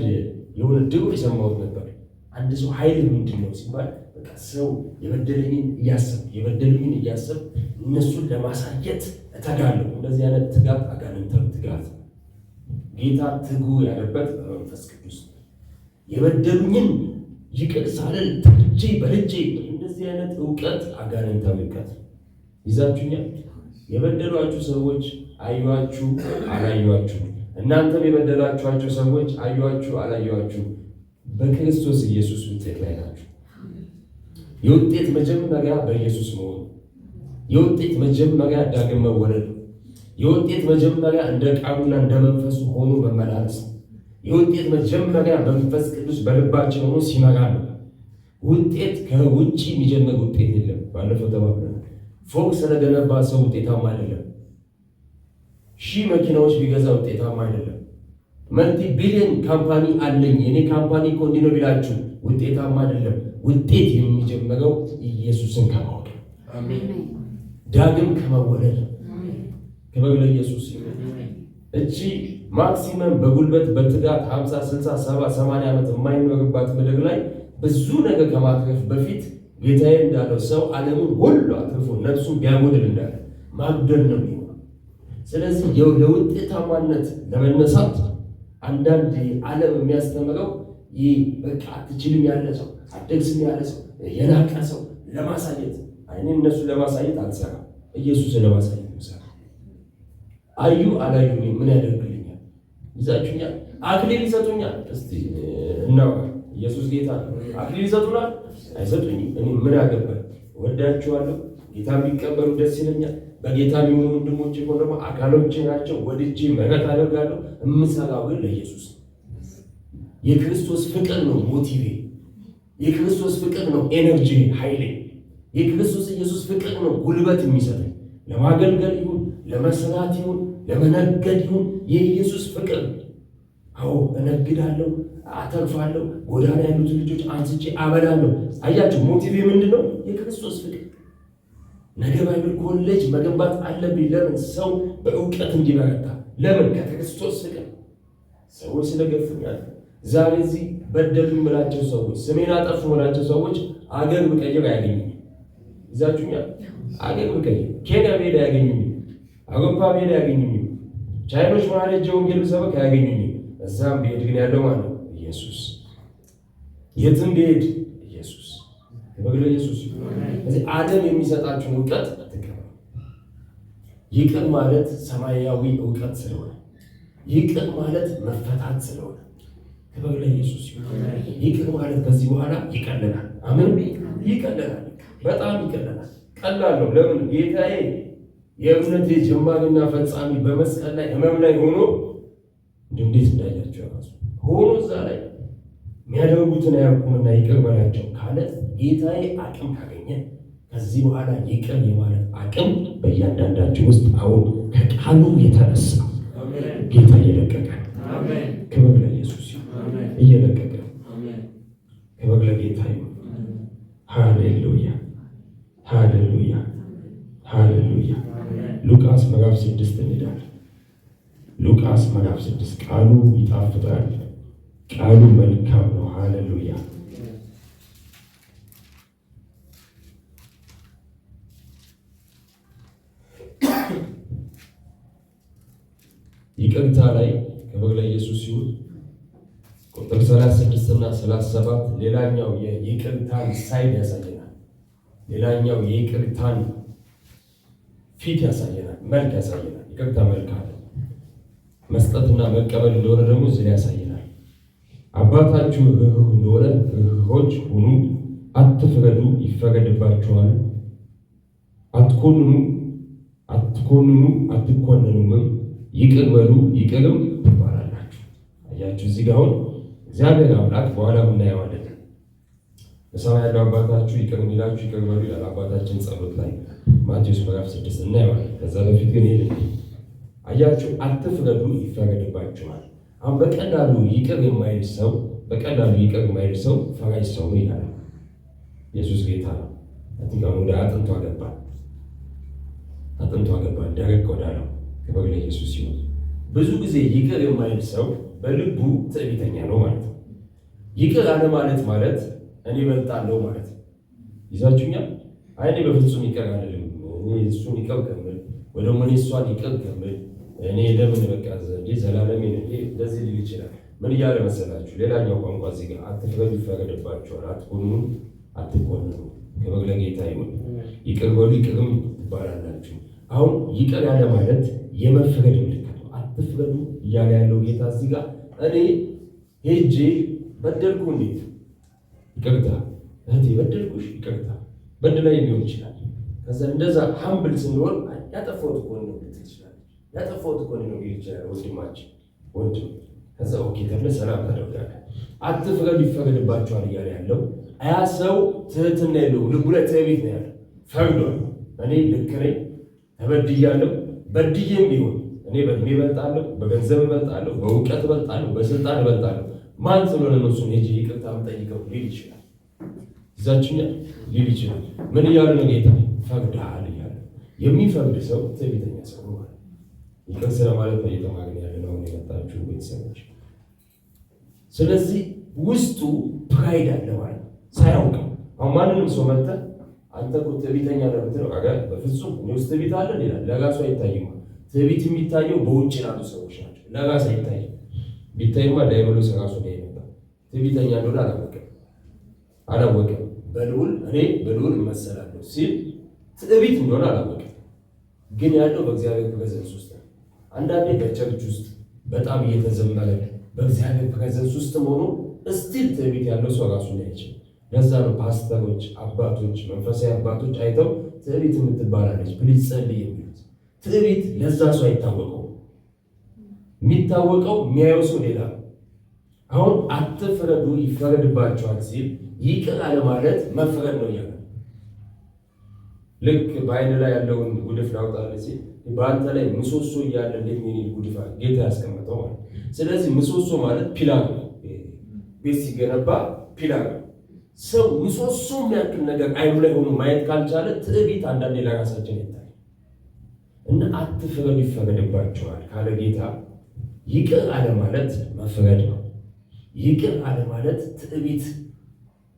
የሆነ ድሮ የሰማሁት ነበር። አንድ ሰው ኃይል ምንድን ነው ሲባል በቃ ሰው የበደለኝን እያሰብ የበደሉኝን እያሰብ እነሱን ለማሳየት እተጋለሁ። እንደዚህ አይነት ትጋት አጋንንታዊ ትጋት። ጌታ ትጉ ያለበት በመንፈስ ቅዱስ የበደሉኝን ይቅር ሳልል ተግቼ በልቼ፣ እንደዚህ አይነት እውቀት አጋንንታዊ እውቀት ይዛችሁኛል። የበደሏችሁ ሰዎች አዩአችሁ አላዩአችሁ፣ እናንተም የበደላችኋቸው ሰዎች አዩአችሁ አላዩአችሁ፣ በክርስቶስ ኢየሱስ ውጤት ላይ ናችሁ። የውጤት መጀመሪያ በኢየሱስ መሆኑ፣ የውጤት መጀመሪያ ዳግም መወለድ፣ የውጤት መጀመሪያ እንደ ቃሉና እንደ መንፈሱ ሆኖ መመላለስ፣ የውጤት መጀመሪያ መንፈስ ቅዱስ በልባችን ሆኖ ሲመራ ነው። ውጤት ከውጭ የሚጀምር ውጤት የለም። ባለፈው ተባብለናል። ፎቅ ስለገነባ ሰው ውጤታማ አይደለም። 1000 መኪናዎች ቢገዛ ውጤታማ አይደለም። Multi billion company አለኝ፣ የኔ company እኮ እንዲህ ነው ቢላችሁ ውጤታማ አይደለም። ውጤት የሚጀምረው ኢየሱስን ከማወቅ፣ ዳግም ከመወለድ። ክብር ለኢየሱስ ይሁን። እቺ maximum በጉልበት በትጋት 50፣ 60፣ 70፣ 80 ዓመት የማይኖርባት ምድር ላይ ብዙ ነገር ከማትረፍ በፊት ጌታዬ እንዳለው ሰው ዓለሙን ሁሉ አትርፎ ነፍሱን ቢያጎድል እንዳለ ማጉደል ነው የሚሆነው። ስለዚህ ለውጤታማነት ለመነሳት አንዳንድ ዓለም የሚያስተምረው ይህ በቃ አትችልም ያለ ሰው፣ አትደርስም ያለ ሰው፣ የናቀ ሰው ለማሳየት፣ እኔ እነሱን ለማሳየት አልሰራም፣ ኢየሱስን ለማሳየት ነው። አዩ አላዩ ምን ያደርግልኛል? ይዛችሁኛል፣ አክሊል ይሰጡኛል። እስቲ እናውራ። ኢየሱስ ጌታ ነው። አክሊል ይሰጡናል? አይሰጡኝም። እኔ ምን አገባኝ? ወዳችኋለሁ። ጌታ ቢቀበሉ ደስ ይለኛል። በጌታ የሚሆኑ ወንድሞቼ እኮ ደግሞ አካሎቼ ናቸው። ወድጄ ምህረት አደርጋለሁ። የምሰራው ግን ለኢየሱስ ነው። የክርስቶስ ፍቅር ነው motive ኤ። የክርስቶስ ፍቅር ነው energy ኃይሌ። የክርስቶስ ኢየሱስ ፍቅር ነው ጉልበት የሚሰጠኝ፣ ለማገልገል ይሁን፣ ለመስራት ይሁን፣ ለመነገድ ይሁን፣ የኢየሱስ ፍቅር። አዎ እነግዳለሁ፣ አተርፋለሁ፣ ጎዳና ያሉትን ልጆች አንስቼ አበላለሁ። አያችሁ፣ motive ኤ ምንድን ነው? የክርስቶስ ፍቅር። ነገ Bible college መገንባት አለብኝ። ለምን? ሰው በእውቀት እንዲበረታ። ለምን? ከክርስቶስ ፍቅር። ሰዎች ስለገፉኛል። ዛሬ እዚህ በደሉኝ ምላቸው ሰዎች፣ ስሜን አጠፉ ምላቸው ሰዎች አገር ብቀይር አያገኙኝም። ይዛችሁኛል። አገር ብቀይር፣ ኬንያ ብሄድ አያገኙኝም። አውሮፓ ብሄድ አያገኙኝም። ቻይኖች መሀል ሄጄ ወንጌል ብሰብክ አያገኙኝም። እዛም ብሄድ ግን ያለው ማለት ነው ኢየሱስ። የትም ብሄድ ኢየሱስ። ክብር ለኢየሱስ። እዚህ ዓለም የሚሰጣችሁን እውቀት አትቀበሉ። ይቅር ማለት ሰማያዊ እውቀት ስለሆነ፣ ይቅር ማለት መፈታት ስለሆነ፣ ክብር ለኢየሱስ ይሁን። ይቅር ማለት ከዚህ በኋላ ይቀለናል። አሜን። ይቀለናል፣ በጣም ይቀለናል። ቀላል ነው። ለምን? ጌታዬ የእምነቴ ጀማሪና ፈጻሚ በመስቀል ላይ ሕመም ላይ ሆኖ፣ እንዴት እንዳያቸው ራሱ ሆኖ እዛ ላይ የሚያደርጉትን አያውቁምና ይቅር በላቸው ካለ፣ ጌታዬ አቅም ካገኘ ከዚህ በኋላ ይቅር የማለት አቅም በእያንዳንዳችን ውስጥ አሁን ከቃሉ የተነሳ ጌታ እየለቀቀ፣ ክብር ለኢየሱስ ይሁን፣ እየለቀቀ፣ ክብር ለጌታ ይሁን። ሃሌሉያ፣ ሃሌሉያ፣ ሃሌሉያ። ሉቃስ ምዕራፍ 6 እንሄዳለን። ሉቃስ ምዕራፍ 6። ቃሉ ይጣፍጣል። ቃሉ መልካም ነው። ሃሌሉያ። ይቅርታ ላይ፣ ክብር ለኢየሱስ ይሁን። ቁጥር 36 እና 37 ሌላኛው የይቅርታን side ያሳየናል። ሌላኛው የይቅርታን ፊት ያሳየናል፣ መልክ ያሳየናል። ይቅርታ መልክ አለ። መስጠትና መቀበል እንደሆነ ደግሞ እዚህ ላይ ያሳየናል። አባታችሁ ርኅሩህ እንደሆነ ርኅሩኆች ሁኑ። አትፍረዱ፣ ይፈረድባችኋል። አትኮንኑ፣ አትኮንኑ፣ አትኮነኑምም። ይቅር በሉ፣ ይቅርም ትባላላችሁ። አያችሁ፣ እዚህ ጋር አሁን እግዚአብሔር አምላክ በኋላ እናየዋለን። በሰማይ ያለው አባታችሁ ይቅር እንዲላችሁ ይቅር በሉ ይላል አባታችን ጸሎት ላይ፣ ማቴዎስ ምዕራፍ 6 እናየዋለን። ከዛ በፊት ግን ይሄን አያችሁ፣ አትፍረዱ ይፈረድባችኋል። አሁን በቀላሉ ይቅር የማይል ሰው ፈራጅ ሰው ነው ይላል። ኢየሱስ ጌታ ነው። አሁን ወደ አጥንቷ ገባ፣ አጥንቷ ገባ፣ ደረቅ ወዳለው። ክብር ለኢየሱስ ይሁን። ብዙ ጊዜ ይቅር የማይል ሰው በልቡ ትዕቢተኛ ነው ማለት ነው። ይቅር አለ ማለት ማለት እኔ እበልጣለሁ ማለት ነው። ይዛችሁኛል? አይ እኔ በፍጹም ይቅር አልልም፣ እኔ እሱን ይቅር ከምል ወይ ደግሞ እኔ እሷን ይቅር ከምል እኔ ለምን በቃ ዘላለሜን እንደዚህ ሊል ይችላል። ምን እያለ መሰላችሁ? ሌላኛው ቋንቋ እዚህ ጋር አትፍረዱ ይፈረድባችኋል፣ አትኮንኑ አትኮንኑ። ክብር ለጌታ ይሁን። ይቅር በሉ ይቅርም ትባላላችሁ። አሁን ይቅር ያለ ማለት የመፍረድ ምልክት ነው። አትፍረዱ እያለ ያለው ጌታ እዚህ ጋር እኔ ሄጄ በደልኩ፣ እንዴት ይቅርታ እህቴ፣ በደልኩሽ፣ ይቅርታ፣ በድላይ ሊሆን ይችላል። ከዛ እንደዛ humble ስንሆን ያጠፋሁት እኮ ነው ልትል ትችላለች። ያጠፋሁት እኮ ነው ሊል ይችላል ወንድማችን ወንድም። ከዛ okay ተብለህ ሰላም ታደርጋለህ። አትፍረዱ ይፈረድባችኋል እያለ ያለው ያ ሰው ትህትና የለውም። ልቡ ላይ ትዕቢት ነው ያለው። ፈርዷል። እኔ ልክ ነኝ፣ ተበድያለሁ። በድዬም ቢሆን እኔ በእድሜ እበልጣለሁ፣ በገንዘብ እበልጣለሁ፣ በእውቀት እበልጣለሁ፣ በስልጣን እበልጣለሁ። ማን ስለሆነ ነው እሱን ሄጄ ይቅርታ የምጠይቀው ሊል ይችላል። ይዛችኛል ሊል ይችላል። ምን እያሉ ነው? ጌታ ፈርደሃል እያለ። የሚፈርድ ሰው ትዕቢተኛ ሰው ነው ማለት። ይቅር ስለማለት ነው እየተማርን ያለ ነው አሁን የመጣችሁ ቤተሰቦች። ስለዚህ ውስጡ pride አለ ማለት ነው ሳያውቀው። አሁን ማንንም ሰው መጥተህ አንተ እኮ ትዕቢተኛ ነህ ብትለው ኧረ በፍጹም እኔ ውስጥ ትዕቢት አለ ይላል። ለራሱ አይታይም። ትዕቢት የሚታየው በውጭ ላሉ ሰዎች ናቸው። ለራሱ አይታይም። ቢታይማ ዲያብሎስ ራሱ ላይ ነበር። ትዕቢተኛ እንደሆነ አላወቀም አላወቀም። በልዑል እኔ በልዑል እመሰላለሁ ሲል ትዕቢት እንደሆነ አላወቀም። ግን ያለው በእግዚአብሔር presence ውስጥ ነው። አንዳንዴ በ church ውስጥ በጣም እየተዘመረ በእግዚአብሔር presence ውስጥ ሆኖ still ትዕቢት ያለው ሰው ራሱን አይችልም። ለዛ ነው ፓስተሮች፣ አባቶች፣ መንፈሳዊ አባቶች አይተው ትዕቢት የምትባላለች please ጸልይ የሚሉት። ትዕቢት ለዛ ሰው አይታወቀውም። የሚታወቀው የሚያየው ሰው ሌላ ነው። አሁን አትፍረዱ ይፈረድባችኋል ሲል ይቅር አለ ማለት መፍረድ ነው እያለ። ልክ በአይን ላይ ያለውን ጉድፍ ላውጣልህ ሲል በአንተ ላይ ምሰሶ እያለ እንዴት ነው የኔን ጉድፍ ጌታ ያስቀመጠው ማለት። ስለዚህ ምሰሶ ማለት pillar ነው። ቤት ሲገነባ pillar ነው። ሰው ምሰሶ የሚያክል ነገር አይኑ ላይ ሆኖ ማየት ካልቻለ ትዕቢት አንዳንዴ ለራሳችን ይታያል። እና አትፍረዱ ይፈረድባችኋል ካለ ጌታ ይቅር አለ ማለት መፍረድ ነው። ይቅር አለ ማለት ትዕቢት፣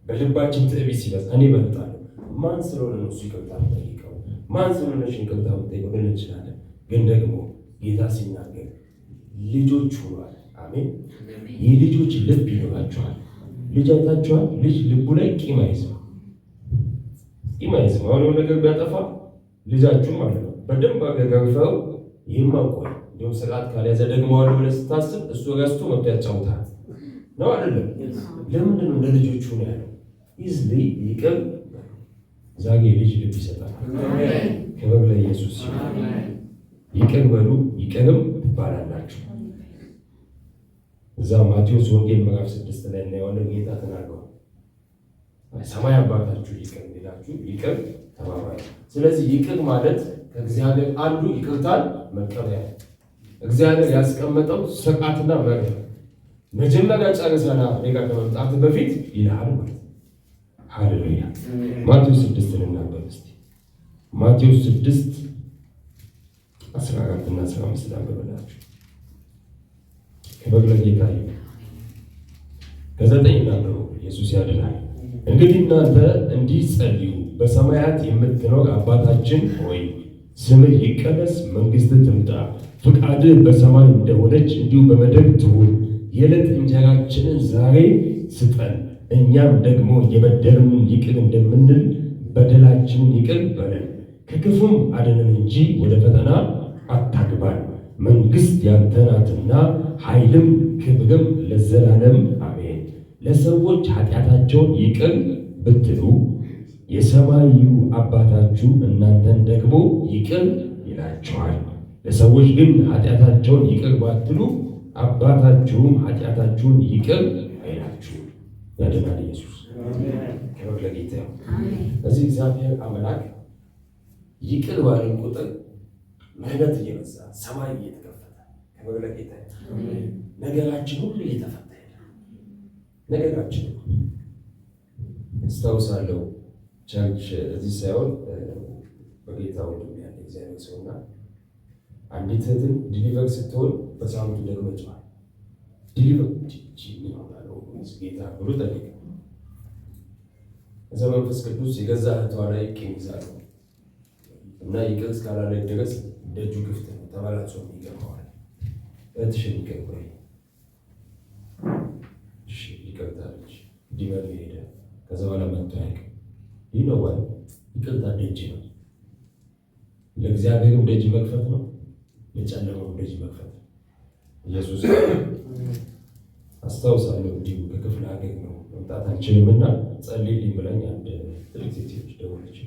በልባችን ትዕቢት ሲበዛ እኔ እበልጣለሁ፣ ማን ስለሆነ ነው እሱ ይቅርታ የምጠይቀው? ማን ስለሆነ ነው ይቅርታ የምጠይቀው ልንል እንችላለን። ግን ደግሞ ጌታ ሲናገር ልጆች ሆኗል። አሜን። የልጆች ልብ ይኖራቸዋል። ልጅ አይታችኋል? ልጅ ልቡ ላይ ቂም አይዝም፣ ቂም አይዝም። አሁን የሆነ ነገር ቢያጠፋ ልጃችሁ ማለት ነው በደንብ አገጋግፈው ይህማ ቆይ እንዲሁም ስርዓት ካልያዘ ደግሞ አለ ብለህ ስታስብ እሱ ረስቶ መጥቶ ያጫውታል። ነው አይደለም? ለምንድን ነው እንደ ልጆቹ ነው ያለው? Easily ይቅር። ዛሬ ልጅ ልብ ይሰጣል። ክብር ለኢየሱስ ይሁን። ይቅር በሉ ይቅርም ትባላላችሁ። እዛ ማቴዎስ ወንጌል ምዕራፍ 6 ላይ እናየዋለን። ጌታ ተናግሯል። ሰማይ አባታችሁ ይቅር እንዲላችሁ ይቅር ተባባሉ። ስለዚህ ይቅር ማለት ከእግዚአብሔር አንዱ ይቅርታን መቀበያ፣ እግዚአብሔር ያስቀመጠው ስርዓትና መርህ መጀመሪያ ጨርሰና እኔ ጋር ከመምጣት በፊት ይልሃል ማለት ነው። ሃሌሉያ። ማቴዎስ 6ን እናንብብ እስቲ። ማቴዎስ 6:14 እና 15 ላንብብላችሁ። ክብር ለጌታ ይሁን። ከ9 እናንብበው። ኢየሱስ ያድናል። እንግዲህ እናንተ እንዲህ ጸልዩ፣ በሰማያት የምትኖር አባታችን ሆይ ስምህ ይቀደስ፣ መንግስትህ ትምጣ፣ ፍቃድህ በሰማይ እንደሆነች እንዲሁ በምድር ትሁን። የዕለት እንጀራችንን ዛሬ ስጠን፣ እኛም ደግሞ የበደሉንን ይቅር እንደምንል በደላችንን ይቅር በለን፣ ከክፉም አድነን እንጂ ወደ ፈተና አታግባን። መንግስት ያንተ ናትና ኃይልም ክብርም ለዘላለም አሜን። ለሰዎች ኃጢአታቸውን ይቅር ብትሉ የሰማዩ አባታችሁ እናንተን ደግሞ ይቅር ይላችኋል። ለሰዎች ግን ኃጢአታቸውን ይቅር ባትሉ አባታችሁም ኃጢአታችሁን ይቅር አይላችሁም። ያድናል ኢየሱስ። ክብር ለጌታ ይሁን። እዚህ እግዚአብሔር አምላክ ይቅር ባልን ቁጥር ምሕረት እየበዛ ሰማይ እየተከፈተ፣ ክብር ለጌታ ይሁን። ነገራችን ሁሉ እየተፈታ ይሄዳል። ነገራችን ሁሉ። አስታውሳለሁ church እዚህ ሳይሆን በጌታ ወንድም ያለ እግዚአብሔር ሰውና አንዲት እህትን deliver ስትሆን በሳምንቱ ደግሞ ጨዋል deliver ምን ሆናለሁ ጌታ ብሎ ጠየቀ። ከዛ መንፈስ ቅዱስ የገዛ እህቷ ላይ ቂም ይዛሉ እና ይቅር እስካላለች ድረስ ደጁ ክፍት ነው፣ ተበላጽ ይገባዋል። እህትሽን ይቅር በይ። እሺ ይቅርታ አለች። Demon ኡ ሄደ። ከዛ በኋላ መጥቶ አያውቅም። ይህ ነው ወይ ይቅርታ ደጅ ነው። ለእግዚአብሔርም ደጅ መክፈት ነው፣ ለጨለማውም ደጅ መክፈት ነው። ኢየሱስ። አስታውሳለሁ እንዲሁ ከክፍለ ሀገር ነው መምጣት አልችልም እና ጸልይልኝ ብላኝ አንድ ትልቅ ሴትዮች ደወለች።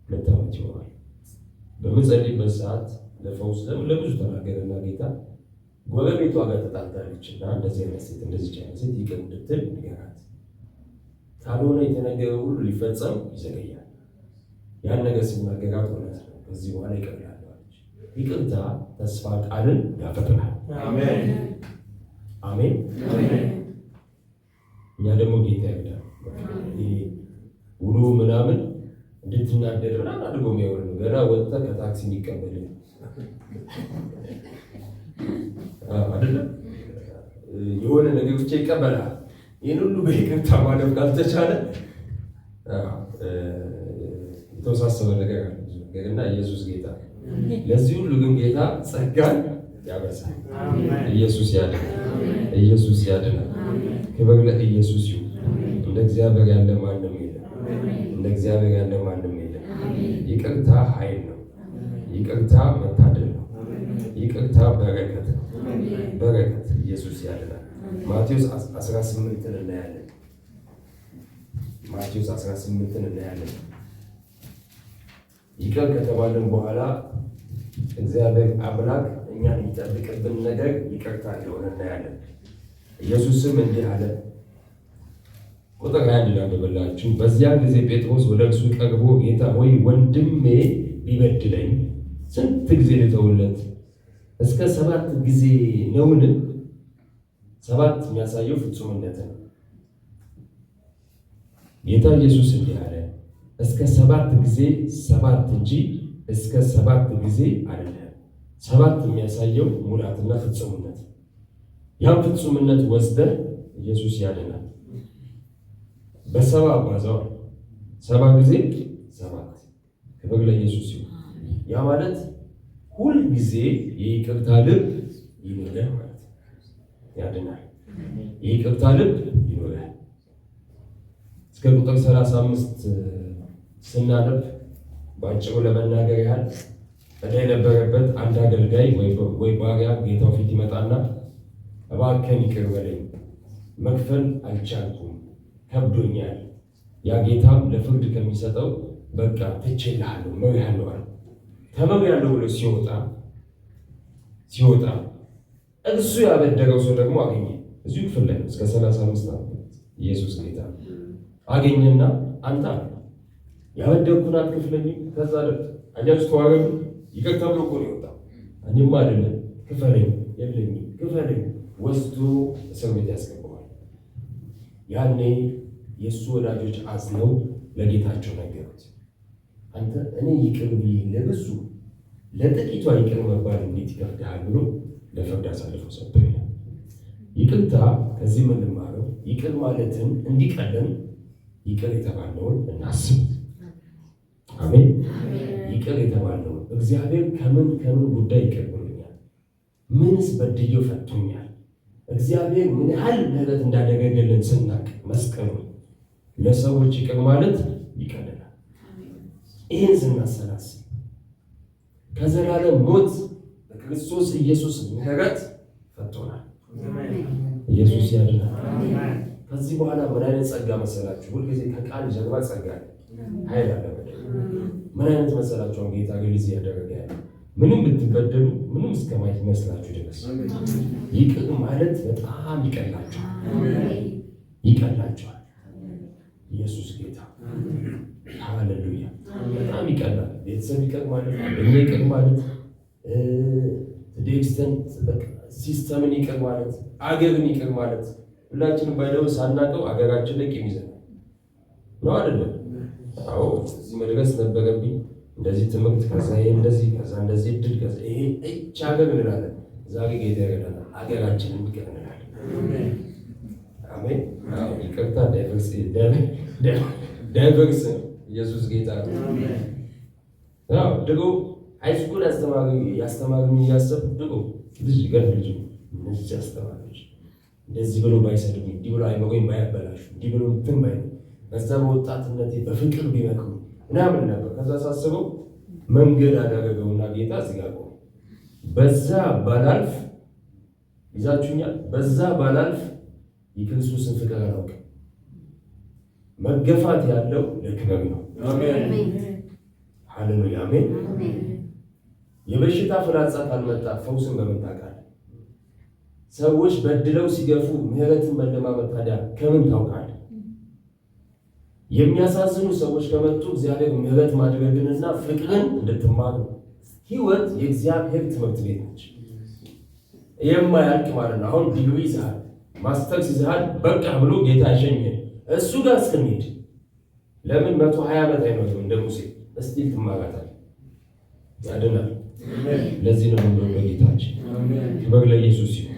2 ዓመት ይሆናል። በምጸልይበት ሰዓት ለፈውስ ለብዙ ተናገረና ጌታ ጎረቤቷ ጋር ተጣልታለች እና እንደዚህ አይነት ሴት እንደዚህ አይነት ሴት ይቅር እንድትል ንገራት፣ ካልሆነ የተነገረ ሁሉ ሊፈጸም ይዘገያል። ያን ነገር ሲናገራት እውነት ነው፣ ከዚህ በኋላ ይቅር እላለሁ አለች። ይቅርታ ተስፋ ቃልን ያፈጥናል። አሜን። እኛ ደግሞ ጌታ ይርዳል። ውሎ ምናምን እንድትናደድ ምናምን አድርጎ የሚያወር ነው። ገና ወጥተህ ከታክሲ የሚቀበል አይደለም፣ የሆነ ነገር ብቻ ይቀበላል። ይህን ሁሉ በይቅርታ ማለፍ ካልተቻለ የተወሳሰበ ነገር አለ ብዙ ነገር እና ኢየሱስ ጌታ። ለዚህ ሁሉ ግን ጌታ ጸጋን ያበዛል። ኢየሱስ ያድናል። ኢየሱስ ያድናል። ክብር ለኢየሱስ ይሁን። እንደ እግዚአብሔር ያለ ማንም የለም። እንደ እግዚአብሔር ያለ ማንም የለም። ይቅርታ ኃይል ነው። ይቅርታ መታደል ነው። ይቅርታ በረከት ነው። በረከት። ኢየሱስ ያድናል። ማቴዎስ 18ን እናያለን። ማቴዎስ 18ን እናያለን። ይቅር ከተባልን በኋላ እግዚአብሔር አምላክ እኛን የሚጠብቅብን ነገር ይቅርታ እንደሆነ እናያለን። ኢየሱስም እንዲህ አለ። ቁጥር 21 ላንብብላችሁ። በዚያን ጊዜ ጴጥሮስ ወደ እርሱ ቀርቦ ጌታ ሆይ፣ ወንድሜ ቢበድለኝ ስንት ጊዜ ልተውለት? እስከ 7 ጊዜ ነውን? 7 የሚያሳየው ፍጹምነት ነው። ጌታ ኢየሱስ እንዲህ አለ፣ እስከ 7 ጊዜ 7 እንጂ እስከ 7 ጊዜ አይደለም። 7 የሚያሳየው ሙላትና ፍጹምነት። ያን ፍጹምነት ወስደህ ኢየሱስ ያድናል። በሰባ አባዛው፣ 7 ጊዜ 7። ክብር ለኢየሱስ ይሁን። ያ ማለት ሁል ጊዜ የይቅርታ ልብ ይኖርህ ማለት ነው። ያድናል። የይቅርታ ልብ ይኖርህ። እስከ ቁጥር 35 ስናነብ ባጭሩ ለመናገር ያህል ዕዳ የነበረበት አንድ አገልጋይ ወይ ባሪያ ጌታው ፊት ይመጣና እባክህን ይቅር በለኝ፣ መክፈል አልቻልኩም፣ ከብዶኛል። ያ ጌታም ለፍርድ ከሚሰጠው በቃ ትቼልሃለሁ፣ ምሬሃለሁ አለ። ተምሬሃለሁ ብሎ ሲወጣ እርሱ ያበደረው ሰው ደግሞ አገኘ። እዚሁ ክፍል ላይ እስከ 35 ዓመት ኢየሱስ ጌታ አገኘና አንተ ያበደርኩህን አትከፍለኝም? ከዛ አያችሁ ተዋረዱ። ይቅር ተብሎ እኮ ነው የወጣው። እኔማ አይደለም ክፈለኝ፣ የለኝም፣ ክፈለኝ። ወስዶ እስር ቤት ያስገባዋል። ያኔ የእሱ ወዳጆች አዝነው ለጌታቸው ነገሩት። አንተ እኔ ይቅር ብዬ ለብዙ ለጥቂቷ ይቅር መባል እንዴት ይከብድሃል ብሎ ለፍርድ አሳልፎ ሰጠው ይላል። ይቅርታ ከዚህ የምንማረው ይቅር ማለትን እንዲቀለን ይቅር የተባልነውን እናስብ። አሜን። ይቅር የተባልነውን እግዚአብሔር ከምን ከምን ጉዳይ ይቅር ብሎኛል? ምንስ በድዬው ፈቶኛል? እግዚአብሔር ምን ያህል ምህረት እንዳደረገልን ስናቅ መስቀሉ ለሰዎች ይቅር ማለት ይቀለናል። ይህን ስናሰላስል ከዘላለም ሞት በክርስቶስ ኢየሱስ ምህረት ፈቶናል። ኢየሱስ ያድናል። ከዚህ በኋላ ምን አይነት ጸጋ መሰላችሁ? ሁልጊዜ ከቃል ጀርባ ጸጋ አለ፣ ኃይል አለ። ምን አይነት መሰላችሁ? ጌታ release እያደረገ ያለ ምንም ብትበደሉ ምንም እስከማይመስላችሁ ድረስ ይቅር ማለት በጣም ይቀላችኋል፣ ይቀላችኋል። ኢየሱስ ጌታ። ሃሌሉያ። በጣም ይቀላል። ቤተሰብ ይቅር ማለት፣ ጓደኛ ይቅር ማለት፣ extent system ን ይቅር ማለት፣ አገርን ይቅር ማለት። ሁላችንም ባይለው ሳናውቀው አገራችን ላይ ቂም ይዘናል ነው አይደለም? አዎ፣ እዚህ መድረስ ነበረብኝ፣ እንደዚህ ትምህርት፣ ከዛ ይሄ እንደዚህ፣ ከዛ እንደዚህ እድል፣ ከዛ ይሄ እች ሀገር እንላለን። ዛሬ ጌታ ይረዳናል፣ አገራችንን ይቅር እንላለን። አሜን። አዎ፣ ይቅርታ diverse ነው። ኢየሱስ ጌታ ነው። አዎ፣ ድሮ high school ያስተማሩኝ እያሰብኩ ድሮ ልጅ ገና ልጅ እነዚህ አስተማሪዎች እንደዚህ ብሎ ባይሰድቡኝ፣ እንዲህ ብሎ አይምሮዬን ባያበላሹ፣ እንዲህ ብሎ እንትን ባይሉ፣ በዛ በወጣትነቴ በፍቅር ቢመክሩ ምናምን ነበር። ከዛ ሳስበው መንገድ አደረገውና ጌታ እዚህ ጋር ቆመ። በዛ ባላልፍ ይዛችሁኛል። በዛ ባላልፍ የክርስቶስን ፍቅር አላውቅም። መገፋት ያለው ለክብር ነው። ሃሌሉያ አሜን። የበሽታ ፍላጻ ካልመጣ ፈውስን በምን ታውቃለህ? ሰዎች በድለው ሲገፉ ምህረትን መለማመድ ታዲያ ከምን ታውቃለህ? የሚያሳዝኑ ሰዎች ከመጡ እግዚአብሔር ምህረት ማድረግንና ፍቅርን እንድትማሩ ህይወት የእግዚአብሔር ትምህርት ቤት ነች፣ የማያልቅ ማለት ነው። አሁን ዲግሪ ይዘሃል፣ ማስተርስ ይዘሃል፣ በቃ ብሎ ጌታ አይሸኝህም። እሱ ጋር እስክንሄድ ለምን 120 ዓመት አይኖርም እንደ ሙሴ? Still ትማራታለህ። ያድናል። ለዚህ ነው የምንወደው ጌታችን። ክብር ለኢየሱስ ይሁን።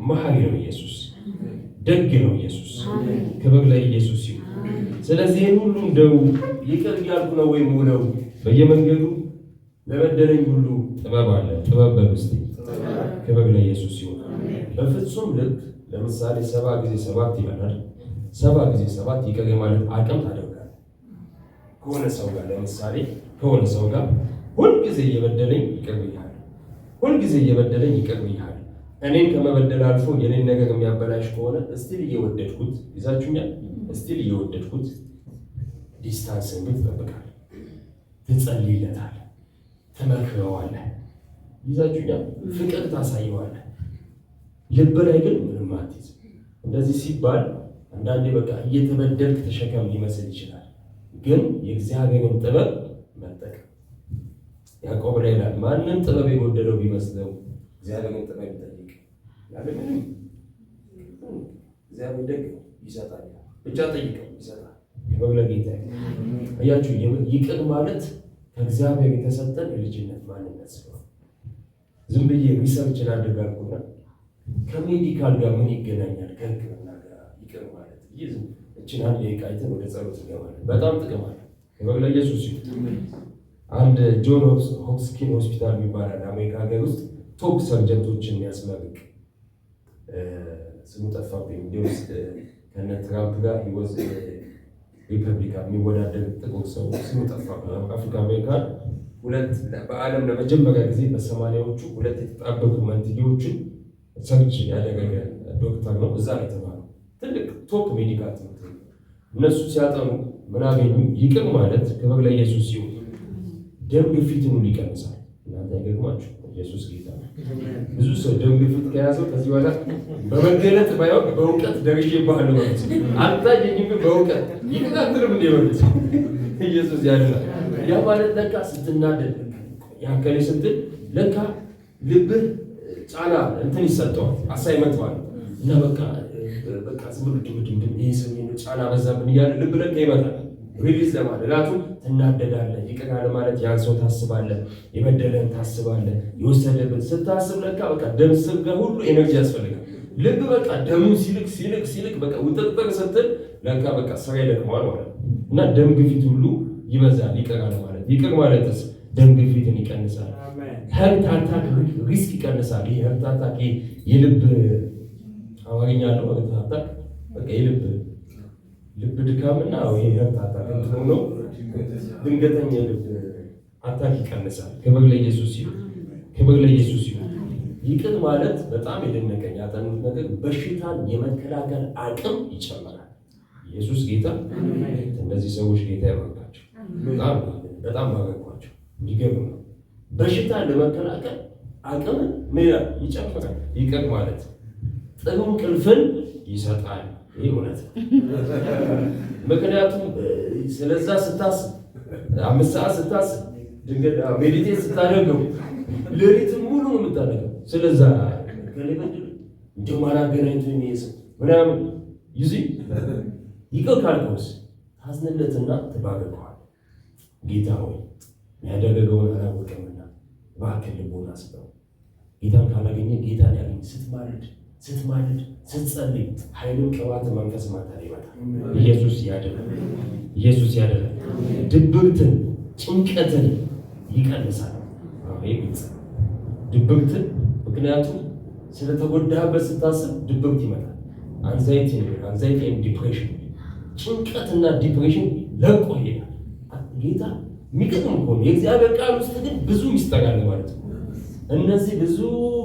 መሐሪ ነው ኢየሱስ፣ ደግ ነው ኢየሱስ። ክብር ለኢየሱስ ይሁን። ስለዚህ ይህን ሁሉ እንደው ይቅር እያልኩ ነው ወይም ውለው በየመንገዱ ለበደለኝ ሁሉ ጥበብ አለ። ጥበብ በሉ እስቲ። ክብር ለኢየሱስ ይሁን። በፍጹም ልብ ለምሳሌ 70 ጊዜ 7 ይላል። 70 ጊዜ 7 ይቅር የማለት አቅም ታደርጋለህ። ከሆነ ሰው ጋር፣ ለምሳሌ ከሆነ ሰው ጋር ሁልጊዜ እየበደለኝ ይቅር ብያለሁ። ሁልጊዜ እየበደለኝ ይቅር ብያለሁ። እኔን ከመበደል አልፎ የኔን ነገር የሚያበላሽ ከሆነ still እየወደድኩት፣ ይዛችሁኛል። Still እየወደድኩት distance ን ግን ትጠብቃለህ፣ ትጸልይለታለህ፣ ትመክረዋለህ። ይዛችሁኛል። ፍቅር ታሳየዋለህ። ልብ ላይ ግን ምንም አትይዝም። እንደዚህ ሲባል አንዳንዴ በቃ እየተበደልክ ተሸከም ሊመስል ይችላል። ግን የእግዚአብሔርን ጥበብ መጠቀም፣ ያዕቆብ ላይ ይላል፣ ማንም ጥበብ የጎደለው ቢመስለው እግዚአብሔርን ጥበብ ይጠይቅ። ያለ ምንም እግዚአብሔር ደግ ነው፣ ይሰጣል። ብቻ ጠይቀው ይሰጣል። ክብር ለጌታ። አያችሁ፣ ይቅር ማለት ከእግዚአብሔር የተሰጠን የልጅነት ማንነት ስለሆነ ዝም ብዬ research ላድርግ አልኩና ከ medical ጋር ምን ይገናኛል? ከሕክምና ጋር ይቅር ማለት። ይህ እችን አንድ ደቂቃ አይተን ወደ ጸሎት እንገባለን። በጣም ጥቅም አለ። ክብር ለኢየሱስ ይሁን። አንድ ጆን ሆፕኪንስ ሆስፒታል የሚባል አለ አሜሪካ ሀገር ውስጥ፣ top surgeon ኦችን የሚያስመርቅ፣ ስሙ ጠፋብኝ። እንዲያውስ ከነ ትራምፕ ጋር he was Republican የሚወዳደር ጥቁር ሰው፣ ስሙ ጠፋብኝ። African American፣ ሁለት በዓለም ለመጀመሪያ ጊዜ በ80ዎቹ ሁለት የተጣበቁ መንትዬዎችን search ያደረገ ዶክተር ነው። እዛ ነው የተማረው። ትልቅ top medical ትምህርት ቤት። እነሱ ሲያጠኑ ምን አገኙ? ይቅር ማለት፣ ክብር ለኢየሱስ ሲሆን፣ ደም ግፊትን ሁሉ ይቀንሳል። እናንተ አይገርማችሁ? ኢየሱስ ጌታ ነው። ብዙ ሰው ደም ግፊት ከያዘው ከዚህ በኋላ በመገለጥ ባይሆን በእውቀት ደርሼ ባለ ማለት አልታየኝም፣ ግን በእውቀት ይቅር እንደ በሉት። ኢየሱስ ያድናል። ያ ማለት ለካ ስትናደድ ያከሌ ስትል ለካ ልብህ ጫና እንትን ይሰጠዋል፣ assignment ማለት እና በቃ በቃ ዝም ብሎ ድም ድም ይሄ ሰው ጫና በዛብን እያለ ልብ ለካ ይመጣል። Release ለማለት ራቱ ትናደዳለህ። ይቅር ማለት ያን ሰው ታስባለህ፣ የበደለህን ታስባለህ፣ የወሰደብን ስታስብ ለካ በቃ ደም ስር ጋር ሁሉ energy ያስፈልጋል። ልብ በቃ ደሙን ሲልክ ሲልክ ሲልክ በቃ ውጥርጥር ስትል ለካ በቃ ስራ ይደክመዋል ማለት ነው እና ደም ግፊት ሁሉ ይበዛል። ይቅር ማለት፣ ይቅር ማለትስ ደም ግፊትን ይቀንሳል። Heart attack risk ይቀንሳል። ይሄ heart attack የልብ፣ አማርኛ አለው heart attack፣ በቃ የልብ ልብ ድካምና ይሄ heart attack እንትኑ ነው። ድንገተኛ የልብ attack ይቀንሳል። ክብር ለኢየሱስ ይሁን። ክብር ለኢየሱስ ይሁን። ይቅር ማለት በጣም የደነቀኝ ያጠኑት ነገር በሽታን የመከላከል አቅም ይጨምራል። ኢየሱስ ጌታ። እነዚህ ሰዎች ጌታ ይባርካቸው። በጣም በጣም ባረኳቸው። የሚገርም ነው። በሽታን ለመከላከል አቅምን ምን ይላል? ይጨምራል። ይቅር ማለት ጥሩ እንቅልፍን ይሰጣል። ይህ እውነት ነው። ምክንያቱም ስለዛ ስታስብ፣ 5 ሰዓት ስታስብ፣ ድንገት meditate ስታደርገው ሌሊትን ሙሉ ነው የምታደርገው። ስለዛ እንደው ማን አገናኝቶ ምናምን ይዚ ይቅር ካልከውስ ታዝንለትና ትባርከዋለህ። ጌታ ሆይ ያደረገውን አላወቀምና እባክህ ልቦና ስጠው። ጌታን ካላገኘ ጌታን ያገኝ። ስትማልድ ስትማልድ ስትጸልይ ኃይልን ቅባት መንፈስ ማታ ላይ ይመጣል። ኢየሱስ ያድናል። ኢየሱስ ያድናል። ድብርትን ጭንቀትን ይቀንሳል። ይህ ግልጽ፣ ድብርትን ምክንያቱም ስለተጎዳህበት ስታስብ ድብርት ይመጣል። Anxiety ነው። Anxiety and depression፣ ጭንቀትና depression ለቆ ይሄዳል። ጌታ የሚገርም እኮ ነው። የእግዚአብሔር ቃል ውስጥ ግን ብዙ ሚስጥር አለ ማለት ነው። እነዚህ ብዙ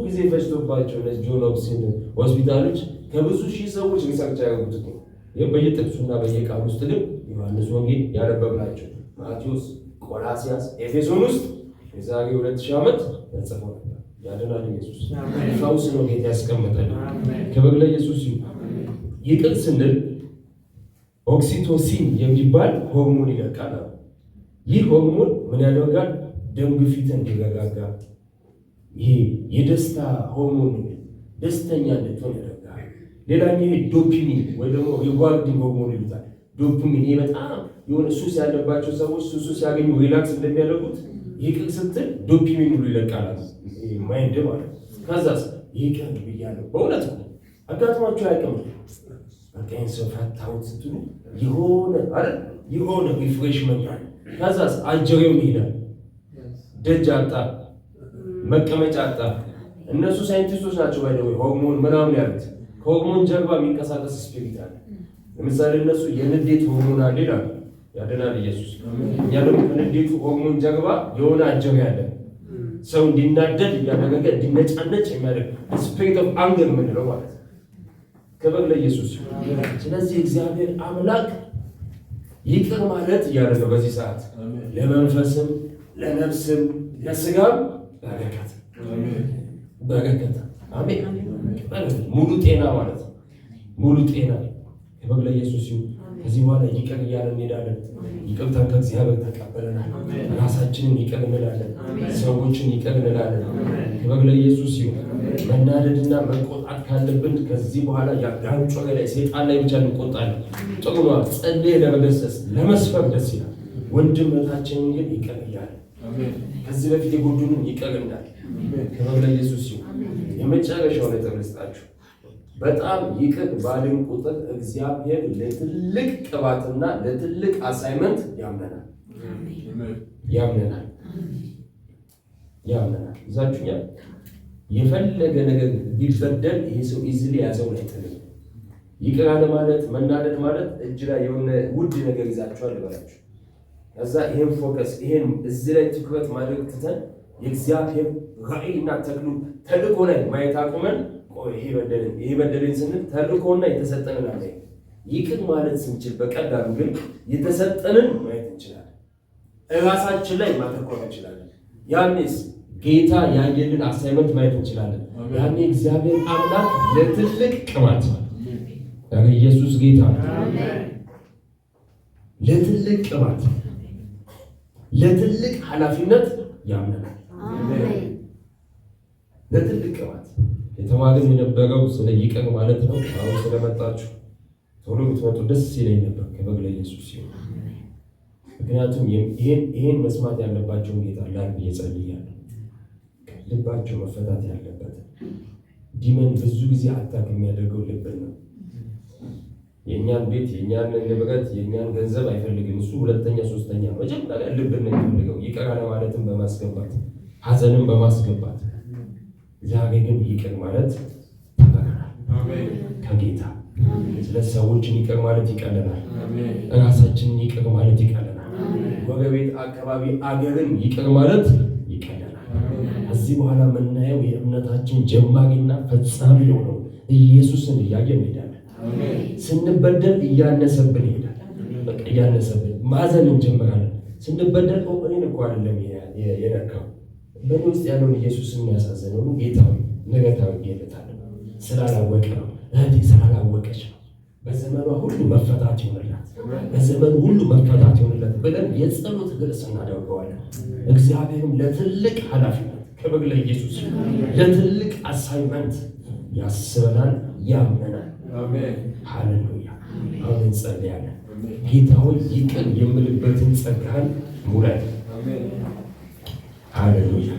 ጊዜ ፈጅቶባቸው እነዚህ ጆን ሆፕኪንስ ሆስፒታሎች ከብዙ ሺህ ሰዎች research ያደረጉት ነው። ይህ በየጥቅሱና በየቃሉ ውስጥ ግን ዮሐንስ ወንጌል ያነበብናቸው፣ ማቴዎስ፣ ቆላሲያስ፣ ኤፌሶን ውስጥ የዛሬ 2000 ዓመት ተጽፎ ነበር። ያድናል ኢየሱስ። ፈውስ ነው ጌታ ያስቀመጠልን። ክብር ለኢየሱስ ይሁን። ይቅር ስንል oxytocin የሚባል ሆርሞን ይለቃል። ይህ ሆርሞን ምን ያደርጋል? ደም ግፊት እንዲረጋጋ፣ ይሄ የደስታ ሆርሞን ደስተኛ እንድትሆን ያደርጋል። ሌላኛው ይሄ ዶፓሚን ወይ ደግሞ rewarding hormone ይሉታል። ዶፓሚን ይሄ በጣም የሆነ ሱስ ያለባቸው ሰዎች ሱሱ ሲያገኙ relax እንደሚያደርጉት ይቅር ስትል ዶፓሚን ሁሉ ይለቃል mind ማለት። ከዛስ ይቅር ብያለሁ። በእውነት እኮ አጋጥሟቸው አያውቅም? በቃ ይሄን ሰው ፈታሁት ስትሉ የሆነ አይደል የሆነ refreshment አለ። ከዛስ አጀሬውም ይሄዳል። ደጅ አጣ፣ መቀመጫ አጣ። እነሱ ሳይንቲስቶች ናቸው by the way ሆርሞን ምናምን ያሉት። ከሆርሞን ጀርባ የሚንቀሳቀስ spirit አለ። ለምሳሌ እነሱ የንዴት ሆርሞን አለ ይላሉ። ያድናል ኢየሱስ። እኛ ደግሞ ከንዴቱ ሆርሞን ጀርባ የሆነ አጀሬ አለ። ሰው እንዲናደድ እያደረገ እንዲነጫነጭ የሚያደርግ spirit of anger የምንለው ማለት ነው። ክብር ለኢየሱስ። ስለዚህ እግዚአብሔር አምላክ ይቅር ማለት እያለ ነው በዚህ ሰዓት ለመንፈስም ለነፍስም ለስጋም በረከት በረከት። አሜን። ሙሉ ጤና ማለት ነው። ሙሉ ጤና። ክብር ለኢየሱስ ይሁን። ከዚህ በኋላ ይቅር እያለን እንሄዳለን። ይቅርታን ከእግዚአብሔር ተቀበለናል። ራሳችንን ይቅር እንላለን። ሰዎችን ይቅር እንላለን። ክብር ለኢየሱስ ይሁን። መናደድና መቆጣት ካለብን ከዚህ በኋላ ያጋንጮ ላይ ሰይጣን ላይ ብቻ እንቆጣለን። ጥሩ ነው። ጸልዬ ለመገሰጽ ለመስፈር ደስ ይላል። ወንድምነታችንን ግን ይቅር እያለን ከዚህ በፊት የጎዱንን ይቅር እንዳል። ክብር ለኢየሱስ ይሁን። የመጨረሻው ነጥብ ልስጣችሁ። በጣም ይቅር ባልን ቁጥር እግዚአብሔር ለትልቅ ቅባትና ለትልቅ assignment ያምነናል ያምነናል ያምነናል። ይዛችሁኛል። የፈለገ ነገር ቢበደል ይሄ ሰው easily ያዘውን አይጥልም። ይቅር አለ ማለት መናደድ ማለት እጅ ላይ የሆነ ውድ ነገር ይዛችኋል ልበላችሁ። ከዛ ይሄን focus ይሄን እዚህ ላይ ትኩረት ማድረግ ትተን የእግዚአብሔር ራዕይና ተክሉ ተልእኮ ላይ ማየት አቁመን ቆይ ይሄ በደለኝ ይሄ በደለኝ ስንል ተልእኮና የተሰጠንን አለ። ይቅር ማለት ስንችል በቀላሉ ግን የተሰጠንን ማየት እንችላለን። እራሳችን ላይ ማተኮር እንችላለን። ያኔስ ጌታ ያየልን assignment ማየት እንችላለን። ያኔ እግዚአብሔር አምላክ ለትልቅ ቅባት፣ ኧረ ኢየሱስ ጌታ፣ ለትልቅ ቅባት ለትልቅ ኃላፊነት ያምነናል። ለትልቅ ቅባት የተማርን የነበረው ስለ ይቅር ማለት ነው። አሁን ስለመጣችሁ ቶሎ ብትመጡ ደስ ይለኝ ነበር። ክብር ለኢየሱስ ሲሆን ምክንያቱም ይሄን መስማት ያለባቸውን ጌታ ላክ ብዬ ጸልያለሁ። ልባቸው መፈታት ያለበት demon ብዙ ጊዜ attack የሚያደርገው ልብን ነው። የእኛን ቤት፣ የእኛን ንብረት፣ የእኛን ገንዘብ አይፈልግም። እሱ ሁለተኛ ሶስተኛ፣ መጀመሪያ ልብን ነው የሚፈልገው። ይቅር አለማለትን በማስገባት ሀዘንን በማስገባት። ዛሬ ግን ይቅር ማለት ተምረናል ከጌታ። ስለ ሰዎችን ይቅር ማለት ይቀለናል። እራሳችንን ይቅር ማለት ይቀለናል። ጎረቤት፣ አካባቢ፣ አገርን ይቅር ማለት ይቀለናል። ከዚህ በኋላ የምናየው የእምነታችን ጀማሪና ፈጻሚ የሆነው ኢየሱስን እያየን እንሄዳለን። ስንበደል እያነሰብን ይሄዳል። በቃ እያነሰብን ማዘን እንጀምራለን። ስንበደል እኔን እኮ አይደለም የነካው በእኔ ውስጥ ያለውን ኢየሱስን የሚያሳዝነው ጌታዊ ምህረት አድርጌለታለሁ። ስላላወቀ ነው፣ እህቴ ስላላወቀች ነው። በዘመኗ ሁሉ መፈታት ይሆንላት፣ በዘመኑ ሁሉ መፈታት ይሆንላት ብለን የጸሎት ርዕስ እናደርገዋለን። እግዚአብሔርም ለትልቅ ኃላፊነት፣ ክብር ለኢየሱስ፣ ለትልቅ assignment ያስበናል፣ ያምነናል። ሃሌሉያ። አሁን እንጸልያለን። ጌታ ሆይ ይቅር የምልበትን ጸጋህን ሙላኝ። ሃሌሉያ።